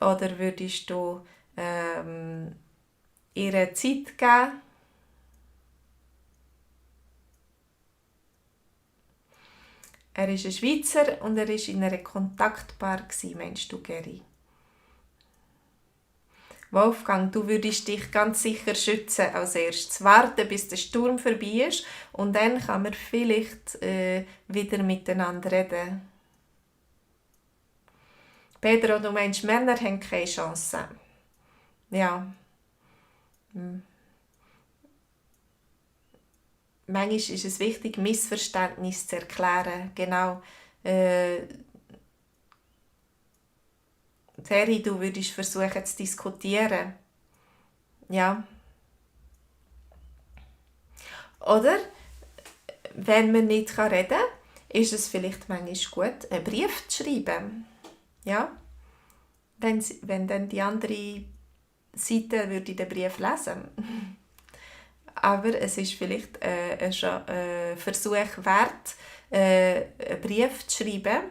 Oder würdest du ihr Zeit geben? Er ist ein Schweizer und er war in einer Kontaktbar, meinst du, Geri? Wolfgang, du würdest dich ganz sicher schützen als erstes. Warten, bis der Sturm vorbei ist und dann kann man vielleicht wieder miteinander reden. Pedro, du meinst, Männer haben keine Chance. Ja. Manchmal ist es wichtig, Missverständnisse zu erklären. Genau. Terry, du würdest versuchen zu diskutieren. Ja. Oder wenn man nicht reden kann, ist es vielleicht manchmal gut, einen Brief zu schreiben. Ja? Wenn dann die andere Seite würde den Brief lesen. Aber es ist vielleicht ein Versuch wert, einen Brief zu schreiben.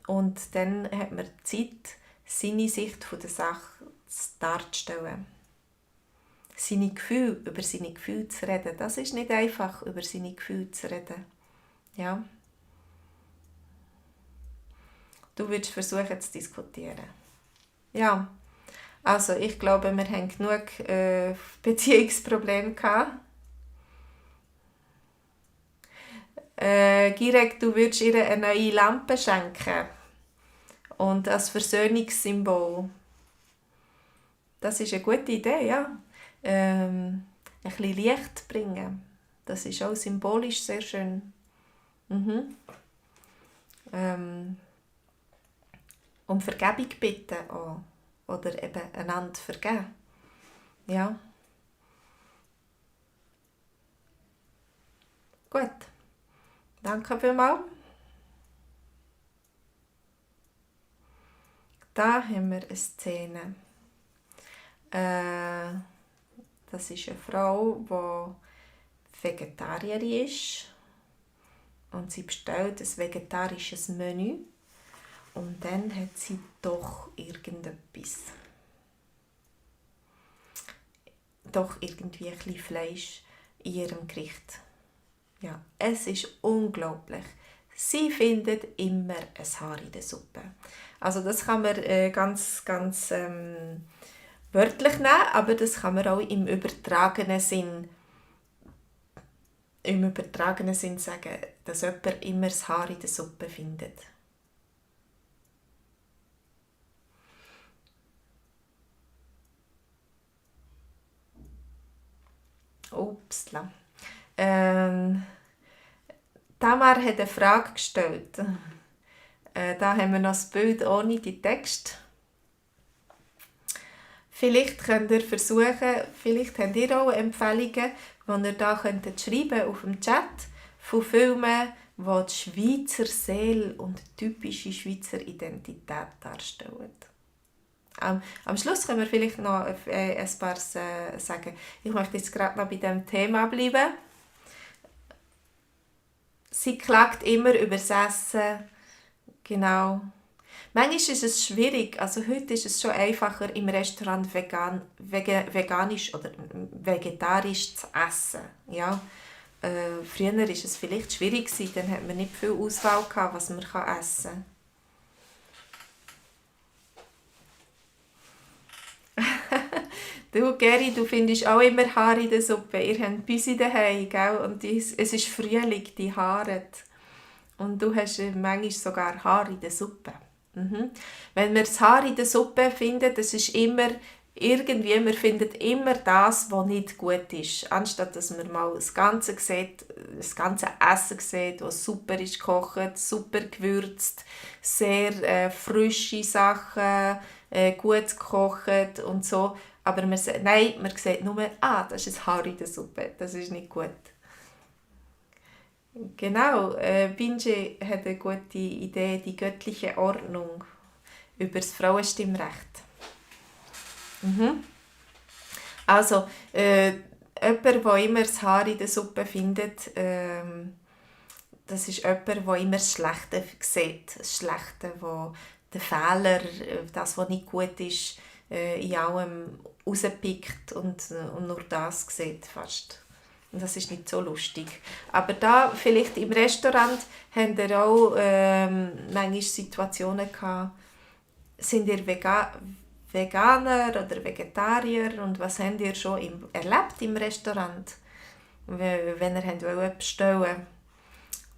Und dann hat man Zeit, seine Sicht von der Sache darzustellen. Über seine Gefühle zu reden. Das ist nicht einfach, über seine Gefühle zu reden. Ja. Du würdest versuchen zu diskutieren. Ja. Also, ich glaube, wir haben genug Beziehungsprobleme gehabt. Girek, du würdest ihr eine neue Lampe schenken. Und als Versöhnungssymbol. Das ist eine gute Idee, ja. Ein bisschen Licht bringen. Das ist auch symbolisch sehr schön. Mhm. Um Vergebung bitten auch. Oder eben einander vergeben. Ja. Gut. Danke vielmals. Da haben wir eine Szene. Das ist eine Frau, die Vegetarierin ist. Und sie bestellt ein vegetarisches Menü. Und dann hat sie doch irgendetwas. Doch irgendwie ein bisschen Fleisch in ihrem Gericht. Ja, es ist unglaublich. Sie findet immer ein Haar in der Suppe. Also das kann man ganz wörtlich nehmen, aber das kann man auch im übertragenen Sinn sagen, dass jemand immer das Haar in der Suppe findet. Upsla. Tamar hat eine Frage gestellt. Da haben wir noch das Bild ohne die Text. Vielleicht könnt ihr versuchen, vielleicht habt ihr auch Empfehlungen, die ihr da schreiben auf dem Chat, von Filmen, die die Schweizer Seele und die typische Schweizer Identität darstellen. Am Schluss können wir vielleicht noch ein paar sagen. Ich möchte jetzt gerade noch bei diesem Thema bleiben. Sie klagt immer über das Essen. Genau. Manchmal ist es schwierig, also heute ist es schon einfacher, im Restaurant veganisch oder vegetarisch zu essen. Ja? Früher war es vielleicht schwierig, dann hat man nicht viel Auswahl gehabt, was man essen kann. Du, Geri, du findest auch immer Haare in der Suppe. Ihr habt Büsi daheim, gell? Und es ist Frühling, die Haare. Und du hast manchmal sogar Haare in der Suppe. Mhm. Wenn wir das Haar in der Suppe finden, das ist immer irgendwie, wir finden immer das, was nicht gut ist. Anstatt dass man mal das ganze Essen sieht, das super ist gekocht, super gewürzt, sehr frische Sachen, gut gekocht und so. Aber man sieht nur, das ist ein Haar in der Suppe, das ist nicht gut. Genau, Binge hat eine gute Idee, die göttliche Ordnung über das Frauenstimmrecht. Mhm. Also, jemand, der immer das Haar in der Suppe findet, das ist jemand, der immer das Schlechte sieht. Das Schlechte, den Fehler, das, was nicht gut ist, in allem rauspickt und nur das sieht fast. Und das ist nicht so lustig. Aber da, vielleicht im Restaurant, haben wir auch manchmal Situationen gehabt, sind ihr Veganer oder Vegetarier und was habt ihr schon erlebt im Restaurant, wenn ihr bestellen wollt?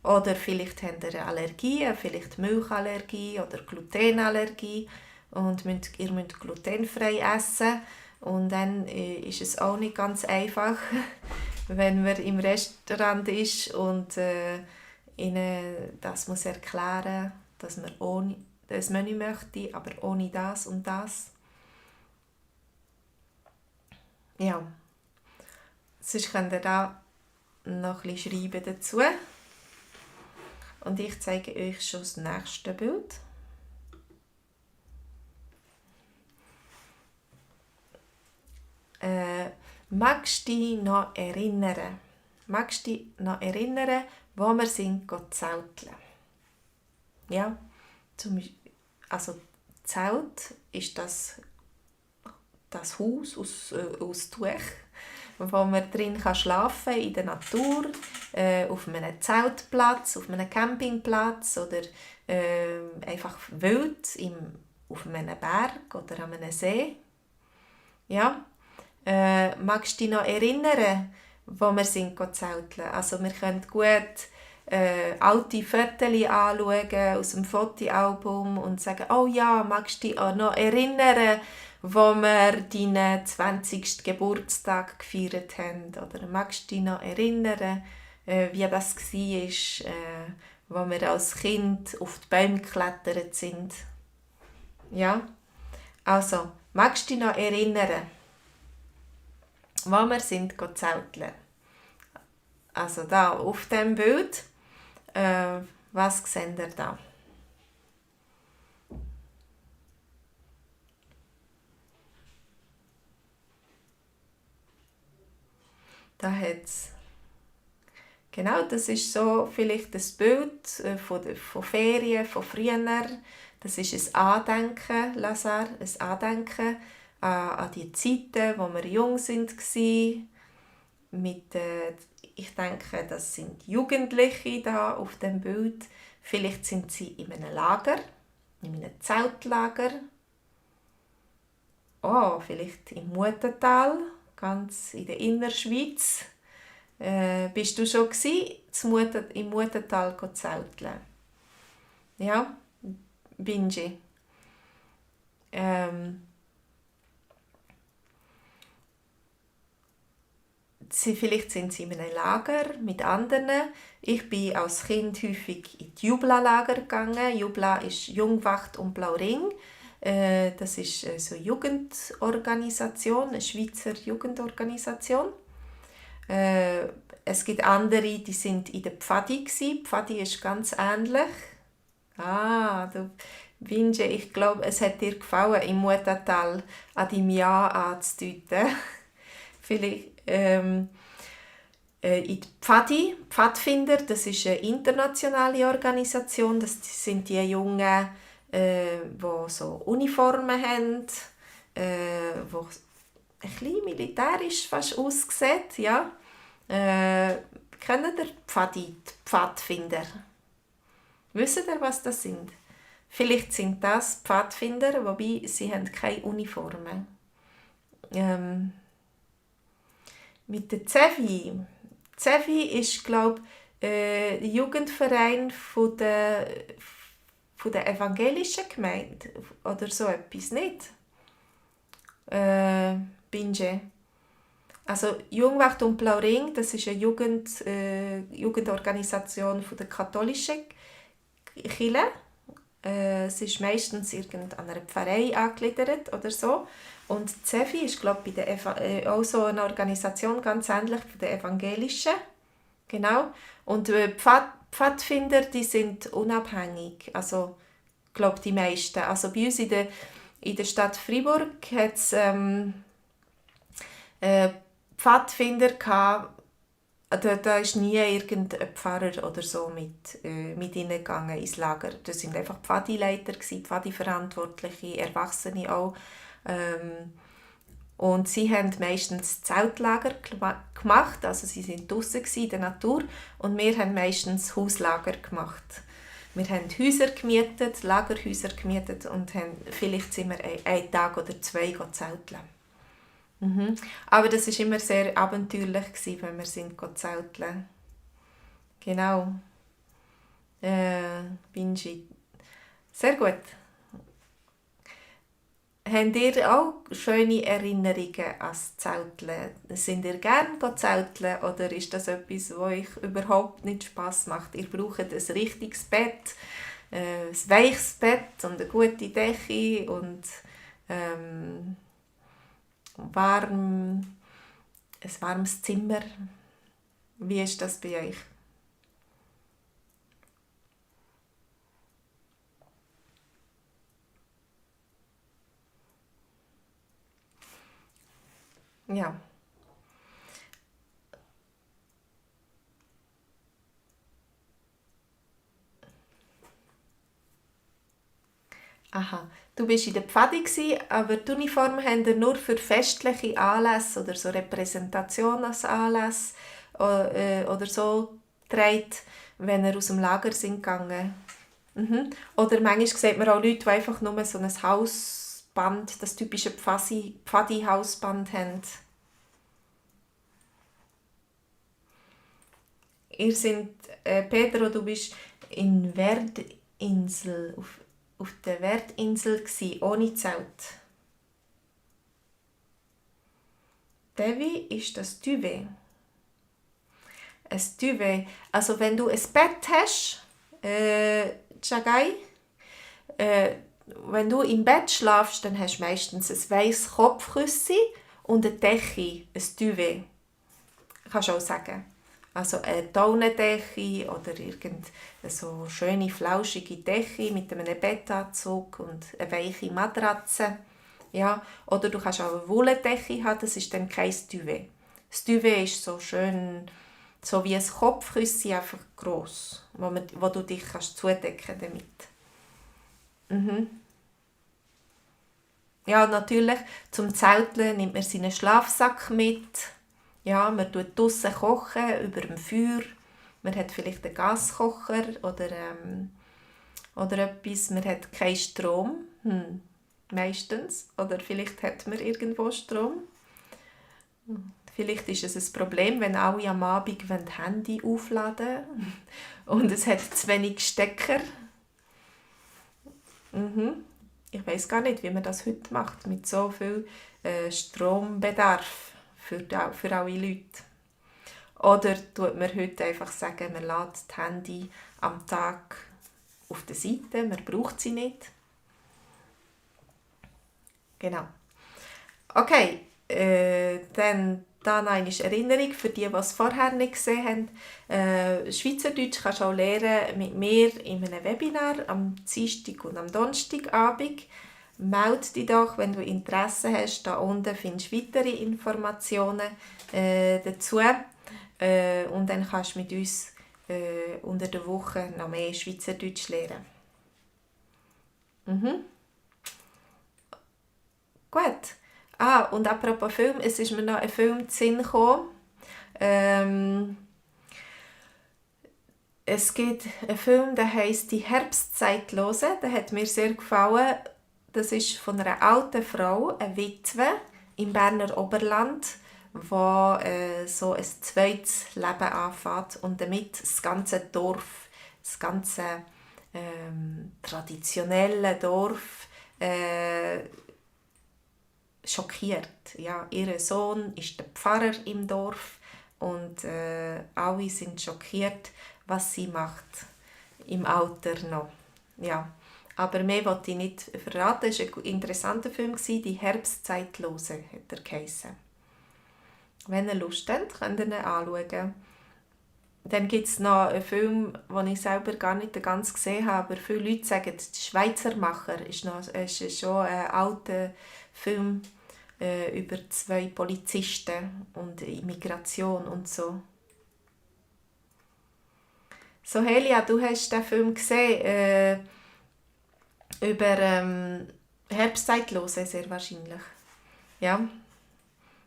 Oder vielleicht habt ihr Allergien, vielleicht Milchallergie oder Glutenallergie und ihr müsst glutenfrei essen. Und dann ist es auch nicht ganz einfach, wenn man im Restaurant ist und ihnen das muss erklären, dass man ohne das Menü möchte, aber ohne das und das. Ja, sonst könnt ihr da noch ein bisschen schreiben dazu. Und ich zeige euch schon das nächste Bild. Magst du dich noch erinnern? Magst du dich noch erinnern, wo wir sind zelteln? Ja, also Zelt ist das Haus aus Tuch, wo man drin schlafen kann, in der Natur, auf einem Zeltplatz, auf einem Campingplatz oder einfach wild auf einem Berg oder an einem See. Ja. Magst du dich noch erinnern, wo wir sind zelteln? Also wir können gut alte Fotos anschauen aus dem Fotoalbum und sagen, oh ja, magst du dich auch noch erinnern, wo wir deinen 20. Geburtstag gefeiert haben? Oder magst du dich noch erinnern, wie das war, wo wir als Kind auf die Bäume geklettert sind? Ja, also, magst du dich noch erinnern, wo wir sind zelteln? Also da auf dem Bild, was seht ihr da? Da hat's genau, das ist so vielleicht das Bild von Ferien, von früher. Das ist ein Andenken, Lazar, ein Andenken an die Zeiten, wo wir jung waren. Ich denke, das sind Jugendliche da auf dem Bild. Vielleicht sind sie in einem Lager, in einem Zeltlager. Oh, vielleicht im Muttental, ganz in der Innerschweiz. Bist du schon im Muttental zelteln? Ja, Binji. Vielleicht sind sie in einem Lager mit anderen. Ich bin als Kind häufig in die Jubla-Lager gegangen. Jubla ist Jungwacht und Blauring. Das ist so eine Jugendorganisation, eine Schweizer Jugendorganisation. Es gibt andere, die sind in der Pfadi gsi. Pfadi ist ganz ähnlich. Du Binje, ich glaube, es hat dir gefallen, im Muttental an deinem Ja anzudeuten. Vielleicht in die Pfadfinder, das ist eine internationale Organisation. Das sind die Jungen, die so Uniformen haben, die ein bisschen militärisch fast aussieht. Ja. Kennen ihr die Pfadfinder? Wisst ihr, was das sind? Vielleicht sind das Pfadfinder, wobei sie haben keine Uniformen. Mit der Zevi. Zevi ist, glaube ich, der Jugendverein von der evangelischen Gemeinde oder so etwas, nicht? Binge. Also Jungwacht und Blauring, das ist eine Jugendorganisation von der katholischen Kirche. Es ist meistens an einer Pfarrei angegliedert oder so. Und Zefi ist, glaube ich, auch so eine Organisation, ganz ähnlich von der evangelischen. Genau. Und Pfadfinder, die sind unabhängig. Also, ich glaube, die meisten. Also bei uns in der Stadt Freiburg hat es Pfadfinder gehabt. Da ist nie irgendein Pfarrer oder so mit hineingegangen ins Lager. Das sind einfach Pfadileiter, Pfadi-Verantwortliche, Erwachsene auch. Und sie haben meistens Zeltlager gemacht, also sie sind draussen in der Natur, und wir haben meistens Hauslager gemacht. Wir haben Häuser gemietet, Lagerhäuser gemietet und vielleicht sind wir einen Tag oder zwei zelteln. Aber das war immer sehr abenteuerlich, wenn wir zelteln. Genau. Binji. Sehr gut. Habt ihr auch schöne Erinnerungen an das Zelteln? Sind ihr gerne zelteln oder ist das etwas, was euch überhaupt nicht Spass macht? Ihr braucht ein richtiges Bett, ein weiches Bett und eine gute Decke und ein warmes Zimmer. Wie ist das bei euch? Ja. Aha. Du bist in der Pfadi gsi, aber die Uniform haben ihr nur für festliche Anlässe oder so Repräsentationsanlässe oder so getragen, wenn ihr aus dem Lager sind gegangen. Mhm. Oder manchmal sieht man auch Leute, die einfach nur so ein Hausband, das typische Pfadi-Hausband haben. Ihr sind, Pedro, du bist in Werdinsel, auf der Werdinsel gsi, ohne Zelt. Devi ist das Duvet. Ein Duvet. Also wenn du ein Bett hast, Chagai, äh, wenn du im Bett schlafst, dann hast du meistens ein weißes Kopfkissen und eine Decke, ein Duvet. Kannst du auch sagen. Also eine Daunendecke oder irgendeine so schöne, flauschige Decke mit einem Bettanzug und eine weiche Matratze. Ja. Oder du kannst auch eine Wolldecke haben, das ist dann kein Duvet. Das Duvet ist so schön, so wie ein Kopfkissen, einfach gross, wo du dich kannst zudecken damit. Mhm. Ja, natürlich, zum Zelteln nimmt man seinen Schlafsack mit. Ja, man tut draussen kochen, über dem Feuer. Man hat vielleicht einen Gaskocher oder etwas. Man hat keinen Strom, meistens. Oder vielleicht hat man irgendwo Strom. Vielleicht ist es ein Problem, wenn alle am Abend das Handy aufladen wollen und es hat zu wenig Stecker. Mhm. Ich weiß gar nicht, wie man das heute macht, mit so viel Strombedarf für alle Leute. Oder tut man heute einfach sagen, man lässt das Handy am Tag auf der Seite, man braucht sie nicht. Genau. Okay, dann da noch eine Erinnerung für die es vorher nicht gesehen haben. Schweizerdeutsch kannst du auch lernen mit mir in einem Webinar am Dienstag und am Donnerstagabend. Melde dich doch, wenn du Interesse hast. Da unten findest du weitere Informationen dazu. Und dann kannst du mit uns unter der Woche noch mehr Schweizerdeutsch lernen. Mhm. Gut. Ah, und apropos Film, es ist mir noch ein Film in den Sinn gekommen. Es gibt einen Film, der heisst «Die Herbstzeitlose». Der hat mir sehr gefallen. Das ist von einer alten Frau, einer Witwe im Berner Oberland, die so ein zweites Leben anfängt und damit das ganze Dorf, das ganze traditionelle Dorf schockiert. Ja, ihr Sohn ist der Pfarrer im Dorf und alle sind schockiert, was sie macht im Alter noch. Ja. Aber mehr wollte ich nicht verraten. Es war ein interessanter Film, «Die Herbstzeitlose» hat er geheissen. Wenn ihr Lust habt, könnt ihr ihn anschauen. Dann gibt es noch einen Film, den ich selber gar nicht ganz gesehen habe, aber viele Leute sagen, «Die Schweizermacher» ist schon ein alter Film über zwei Polizisten und Immigration und so. So, Helia, du hast den Film gesehen über Herbstzeitlose, sehr wahrscheinlich. Ja,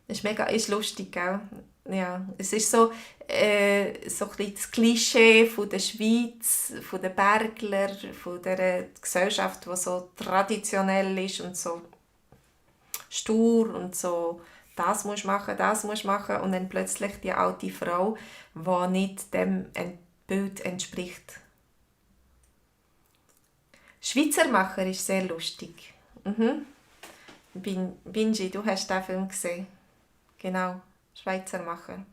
ist lustig, gell? Ja, es ist so, so ein bisschen das Klischee von der Schweiz, von den Bergler, von der Gesellschaft, die so traditionell ist und so stur und so, das musst du machen und dann plötzlich die alte Frau, die nicht dem Bild entspricht. Schweizermacher ist sehr lustig. Mhm. Binji, du hast den Film gesehen. Genau, Schweizermacher.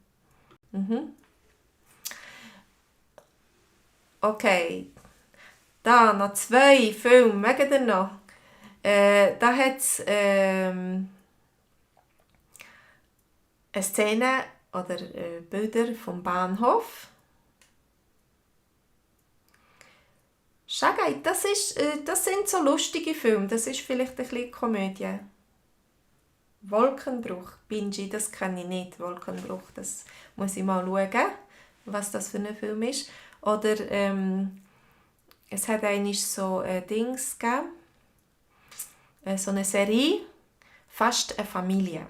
Mhm. Okay, da noch zwei Filme, mögt ihr noch? Da hat es eine Szene oder Bilder vom Bahnhof. Schau, das sind so lustige Filme, das ist vielleicht ein bisschen Komödie. Wolkenbruch, Binji, das kenne ich nicht, Wolkenbruch, das muss ich mal schauen, was das für ein Film ist. Oder es hat einmal so Dings gegeben, so eine Serie, «Fast eine Familie».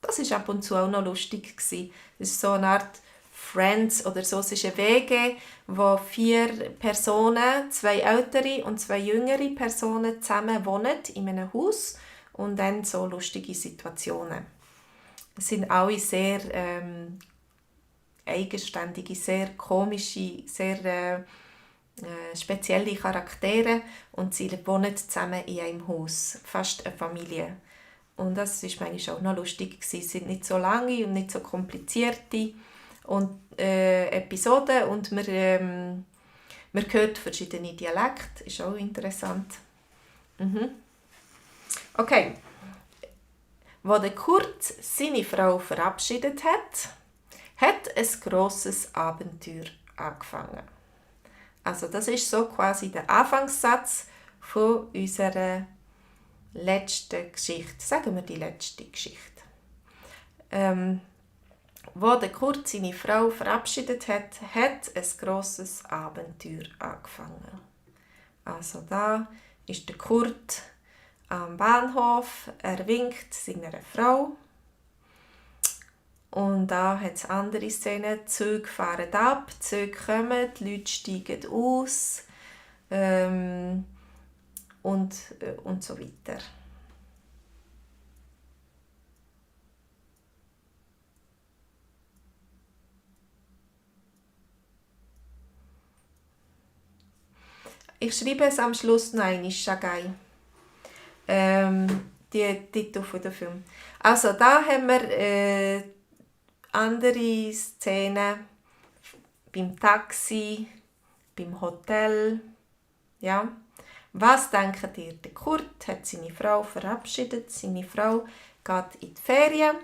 Das war ab und zu auch noch lustig. Das ist so eine Art Friends oder so. Es ist eine WG, wo 4 Personen, 2 ältere und 2 jüngere Personen zusammen wohnen in einem Haus und dann so lustige Situationen. Es sind alle sehr eigenständige, sehr komische, sehr spezielle Charaktere und sie wohnen zusammen in einem Haus, fast eine Familie. Und das war manchmal auch noch lustig. Es sind nicht so lange und nicht so komplizierte Episoden und man hört verschiedene Dialekte, ist auch interessant. Okay, als der Kurt seine Frau verabschiedet hat, hat ein grosses Abenteuer angefangen. Also das ist so quasi der Anfangssatz von unserer letzten Geschichte. Sagen wir die letzte Geschichte. Wo der Kurt seine Frau verabschiedet hat, hat ein grosses Abenteuer angefangen. Also da ist der Kurt am Bahnhof, er winkt seiner Frau. Und da hat es andere Szenen, die Züge fahren ab, die Züge kommen, die Leute steigen aus und so weiter. Ich schreibe es am Schluss noch einmal, Shagai. Die Titel des Films. Also da haben wir andere Szenen beim Taxi, beim Hotel. Ja. Was denkt ihr? Der Kurt hat seine Frau verabschiedet. Seine Frau geht in die Ferien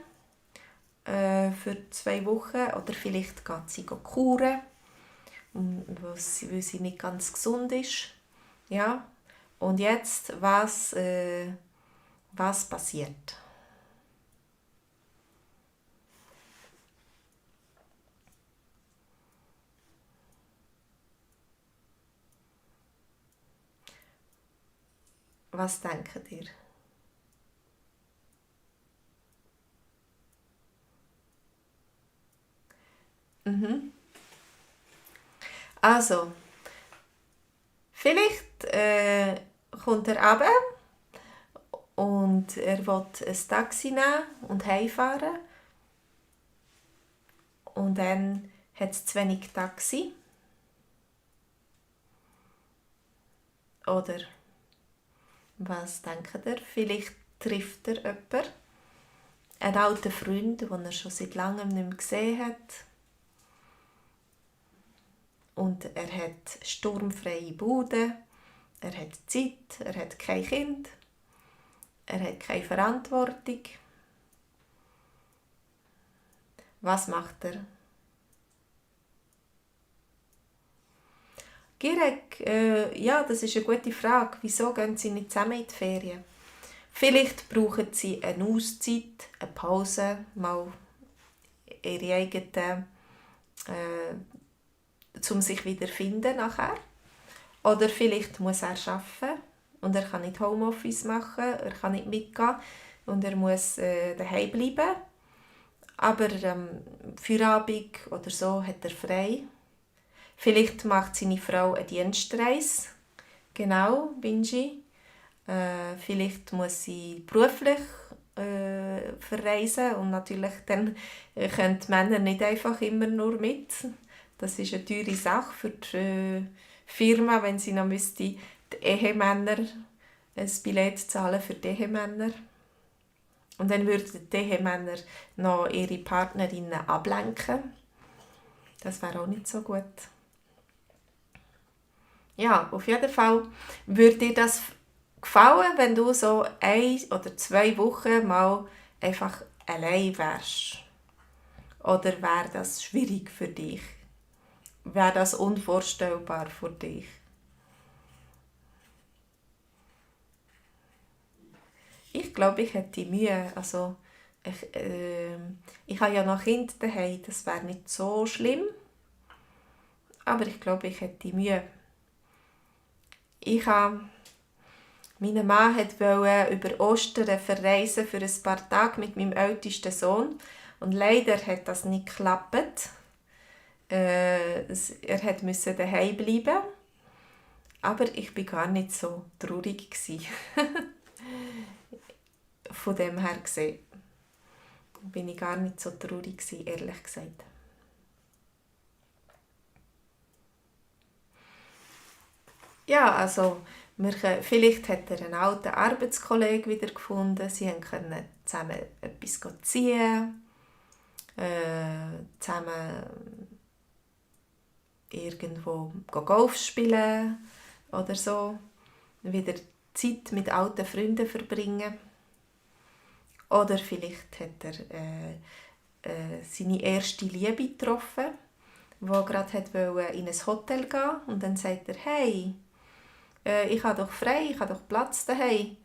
für 2 Wochen oder vielleicht geht sie kuren, weil sie nicht ganz gesund ist. Ja. Und jetzt, was passiert? Was denkt ihr? Also, vielleicht kommt er runter und er will ein Taxi nehmen und heimfahren. Und dann hat es zu wenig Taxi. Oder was denkt ihr? Vielleicht trifft er jemanden. Einen alten Freund, den er schon seit langem nicht mehr gesehen hat. Und er hat sturmfreie Bude. Er hat Zeit, er hat kein Kind. Er hat keine Verantwortung. Was macht er? Girek, ja, das ist eine gute Frage. Wieso gehen sie nicht zusammen in die Ferien? Vielleicht brauchen sie eine Auszeit, eine Pause, mal ihre eigene, um sich wieder zu finden nachher. Oder vielleicht muss er arbeiten und er kann nicht Homeoffice machen, er kann nicht mitgehen und er muss daheim bleiben. Aber für Abend oder so hat er frei. Vielleicht macht seine Frau eine Dienstreise. Genau, Binji. Vielleicht muss sie beruflich verreisen und natürlich dann können die Männer nicht einfach immer nur mit. Das ist eine teure Sache für die Firma, wenn sie noch die Ehemänner ein Billett zahlen für die Ehemänner. Und dann würden die Ehemänner noch ihre Partnerinnen ablenken. Das wäre auch nicht so gut. Ja, auf jeden Fall würde dir das gefallen, wenn du so 1 oder 2 Wochen mal einfach allein wärst? Oder wäre das schwierig für dich? Wäre das unvorstellbar für dich? Ich glaube, ich hätte Mühe. Also, ich habe ja noch Kinder daheim, das wäre nicht so schlimm. Aber ich glaube, ich hätte Mühe. Ich habe, mein Mann wollte über Ostern verreisen für ein paar Tage mit meinem ältesten Sohn. Und leider hat das nicht geklappt. Er musste daheim bleiben. Aber ich war gar nicht so traurig. Von dem her gesehen bin ich gar nicht so traurig, ehrlich gesagt. Ja, also vielleicht hat er einen alten Arbeitskollegen wieder gefunden. Sie können zusammen etwas ziehen, zusammen irgendwo Golf spielen oder so. Wieder Zeit mit alten Freunden verbringen. Oder vielleicht hat er seine erste Liebe getroffen, die gerade in ein Hotel gehen und dann sagt er, hey, ich habe doch frei, ich habe doch Platz daheim.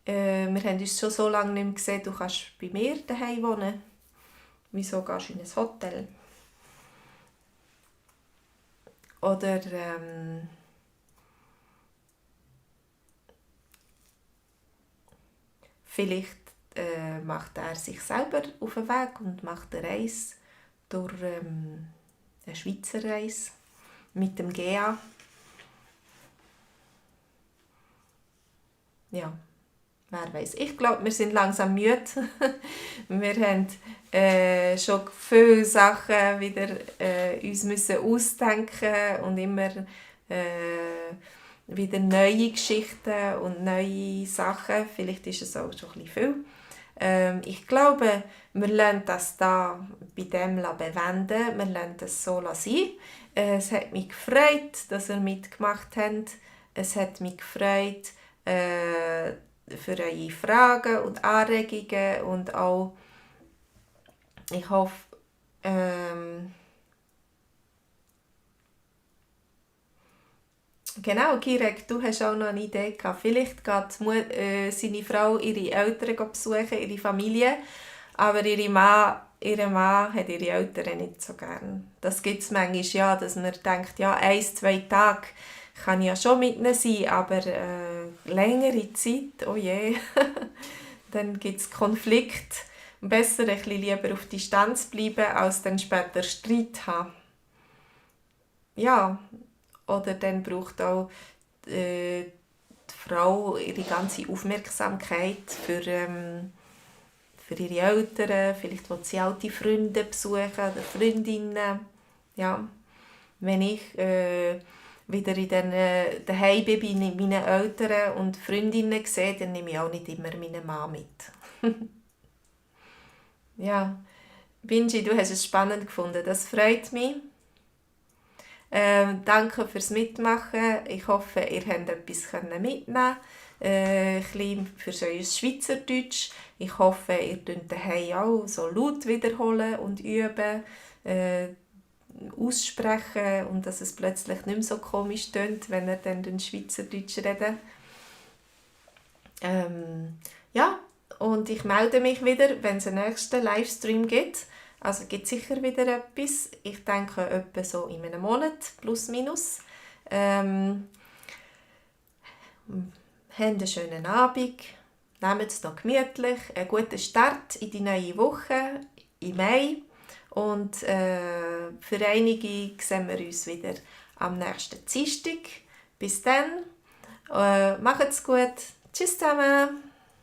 Wir haben uns schon so lange nicht mehr gesehen, du kannst bei mir daheim wohnen. Wieso gehst du in ein Hotel? Oder vielleicht macht er sich selber auf den Weg und macht eine Reise durch eine Schweizer Reise mit dem GA. Ja, wer weiß. Ich glaube, wir sind langsam müde. Wir haben schon viele Sachen wieder uns müssen ausdenken und immer wieder neue Geschichten und neue Sachen. Vielleicht ist es auch schon ein bisschen viel. Ich glaube, wir lernen das da bei dem bewenden. Wir lernen das so sein. Es hat mich gefreut, dass ihr mitgemacht habt. Es hat mich gefreut für eure Fragen und Anregungen und auch, ich hoffe, genau, Kirek, du hast auch noch eine Idee gehabt. Vielleicht geht seine Frau ihre Eltern besuchen, ihre Familie, aber ihr Mann hat ihre Eltern nicht so gern. Das gibt es manchmal, ja, dass man denkt, ja, 1-2 Tage kann ja schon mit ihnen sein, aber längere Zeit, oh je, dann gibt es Konflikt. Besser ein bisschen lieber auf Distanz bleiben, als dann später Streit haben. Ja, oder dann braucht auch die Frau ihre ganze Aufmerksamkeit für ihre Eltern. Vielleicht will sie alte Freunde besuchen oder Freundinnen. Ja, wenn ich wieder daheim bin bei meinen Eltern und Freundinnen sehe, dann nehme ich auch nicht immer meinen Mann mit. Ja, Binji, du hast es spannend gefunden. Das freut mich. Danke fürs Mitmachen. Ich hoffe, ihr habt etwas mitnehmen ein bisschen für euer Schweizerdeutsch. Ich hoffe, ihr könnt daheim auch so laut wiederholen und üben, aussprechen und dass es plötzlich nicht mehr so komisch tönt, wenn ihr dann Schweizerdeutsch redet. Ja, und ich melde mich wieder, wenn es einen nächsten Livestream gibt. Also gibt sicher wieder etwas. Ich denke etwa so in einem Monat, plus minus. Habt einen schönen Abend. Nehmt es noch gemütlich. Einen guten Start in die neue Woche im Mai. Und für einige sehen wir uns wieder am nächsten Dienstag. Bis dann. Macht's gut. Tschüss zusammen.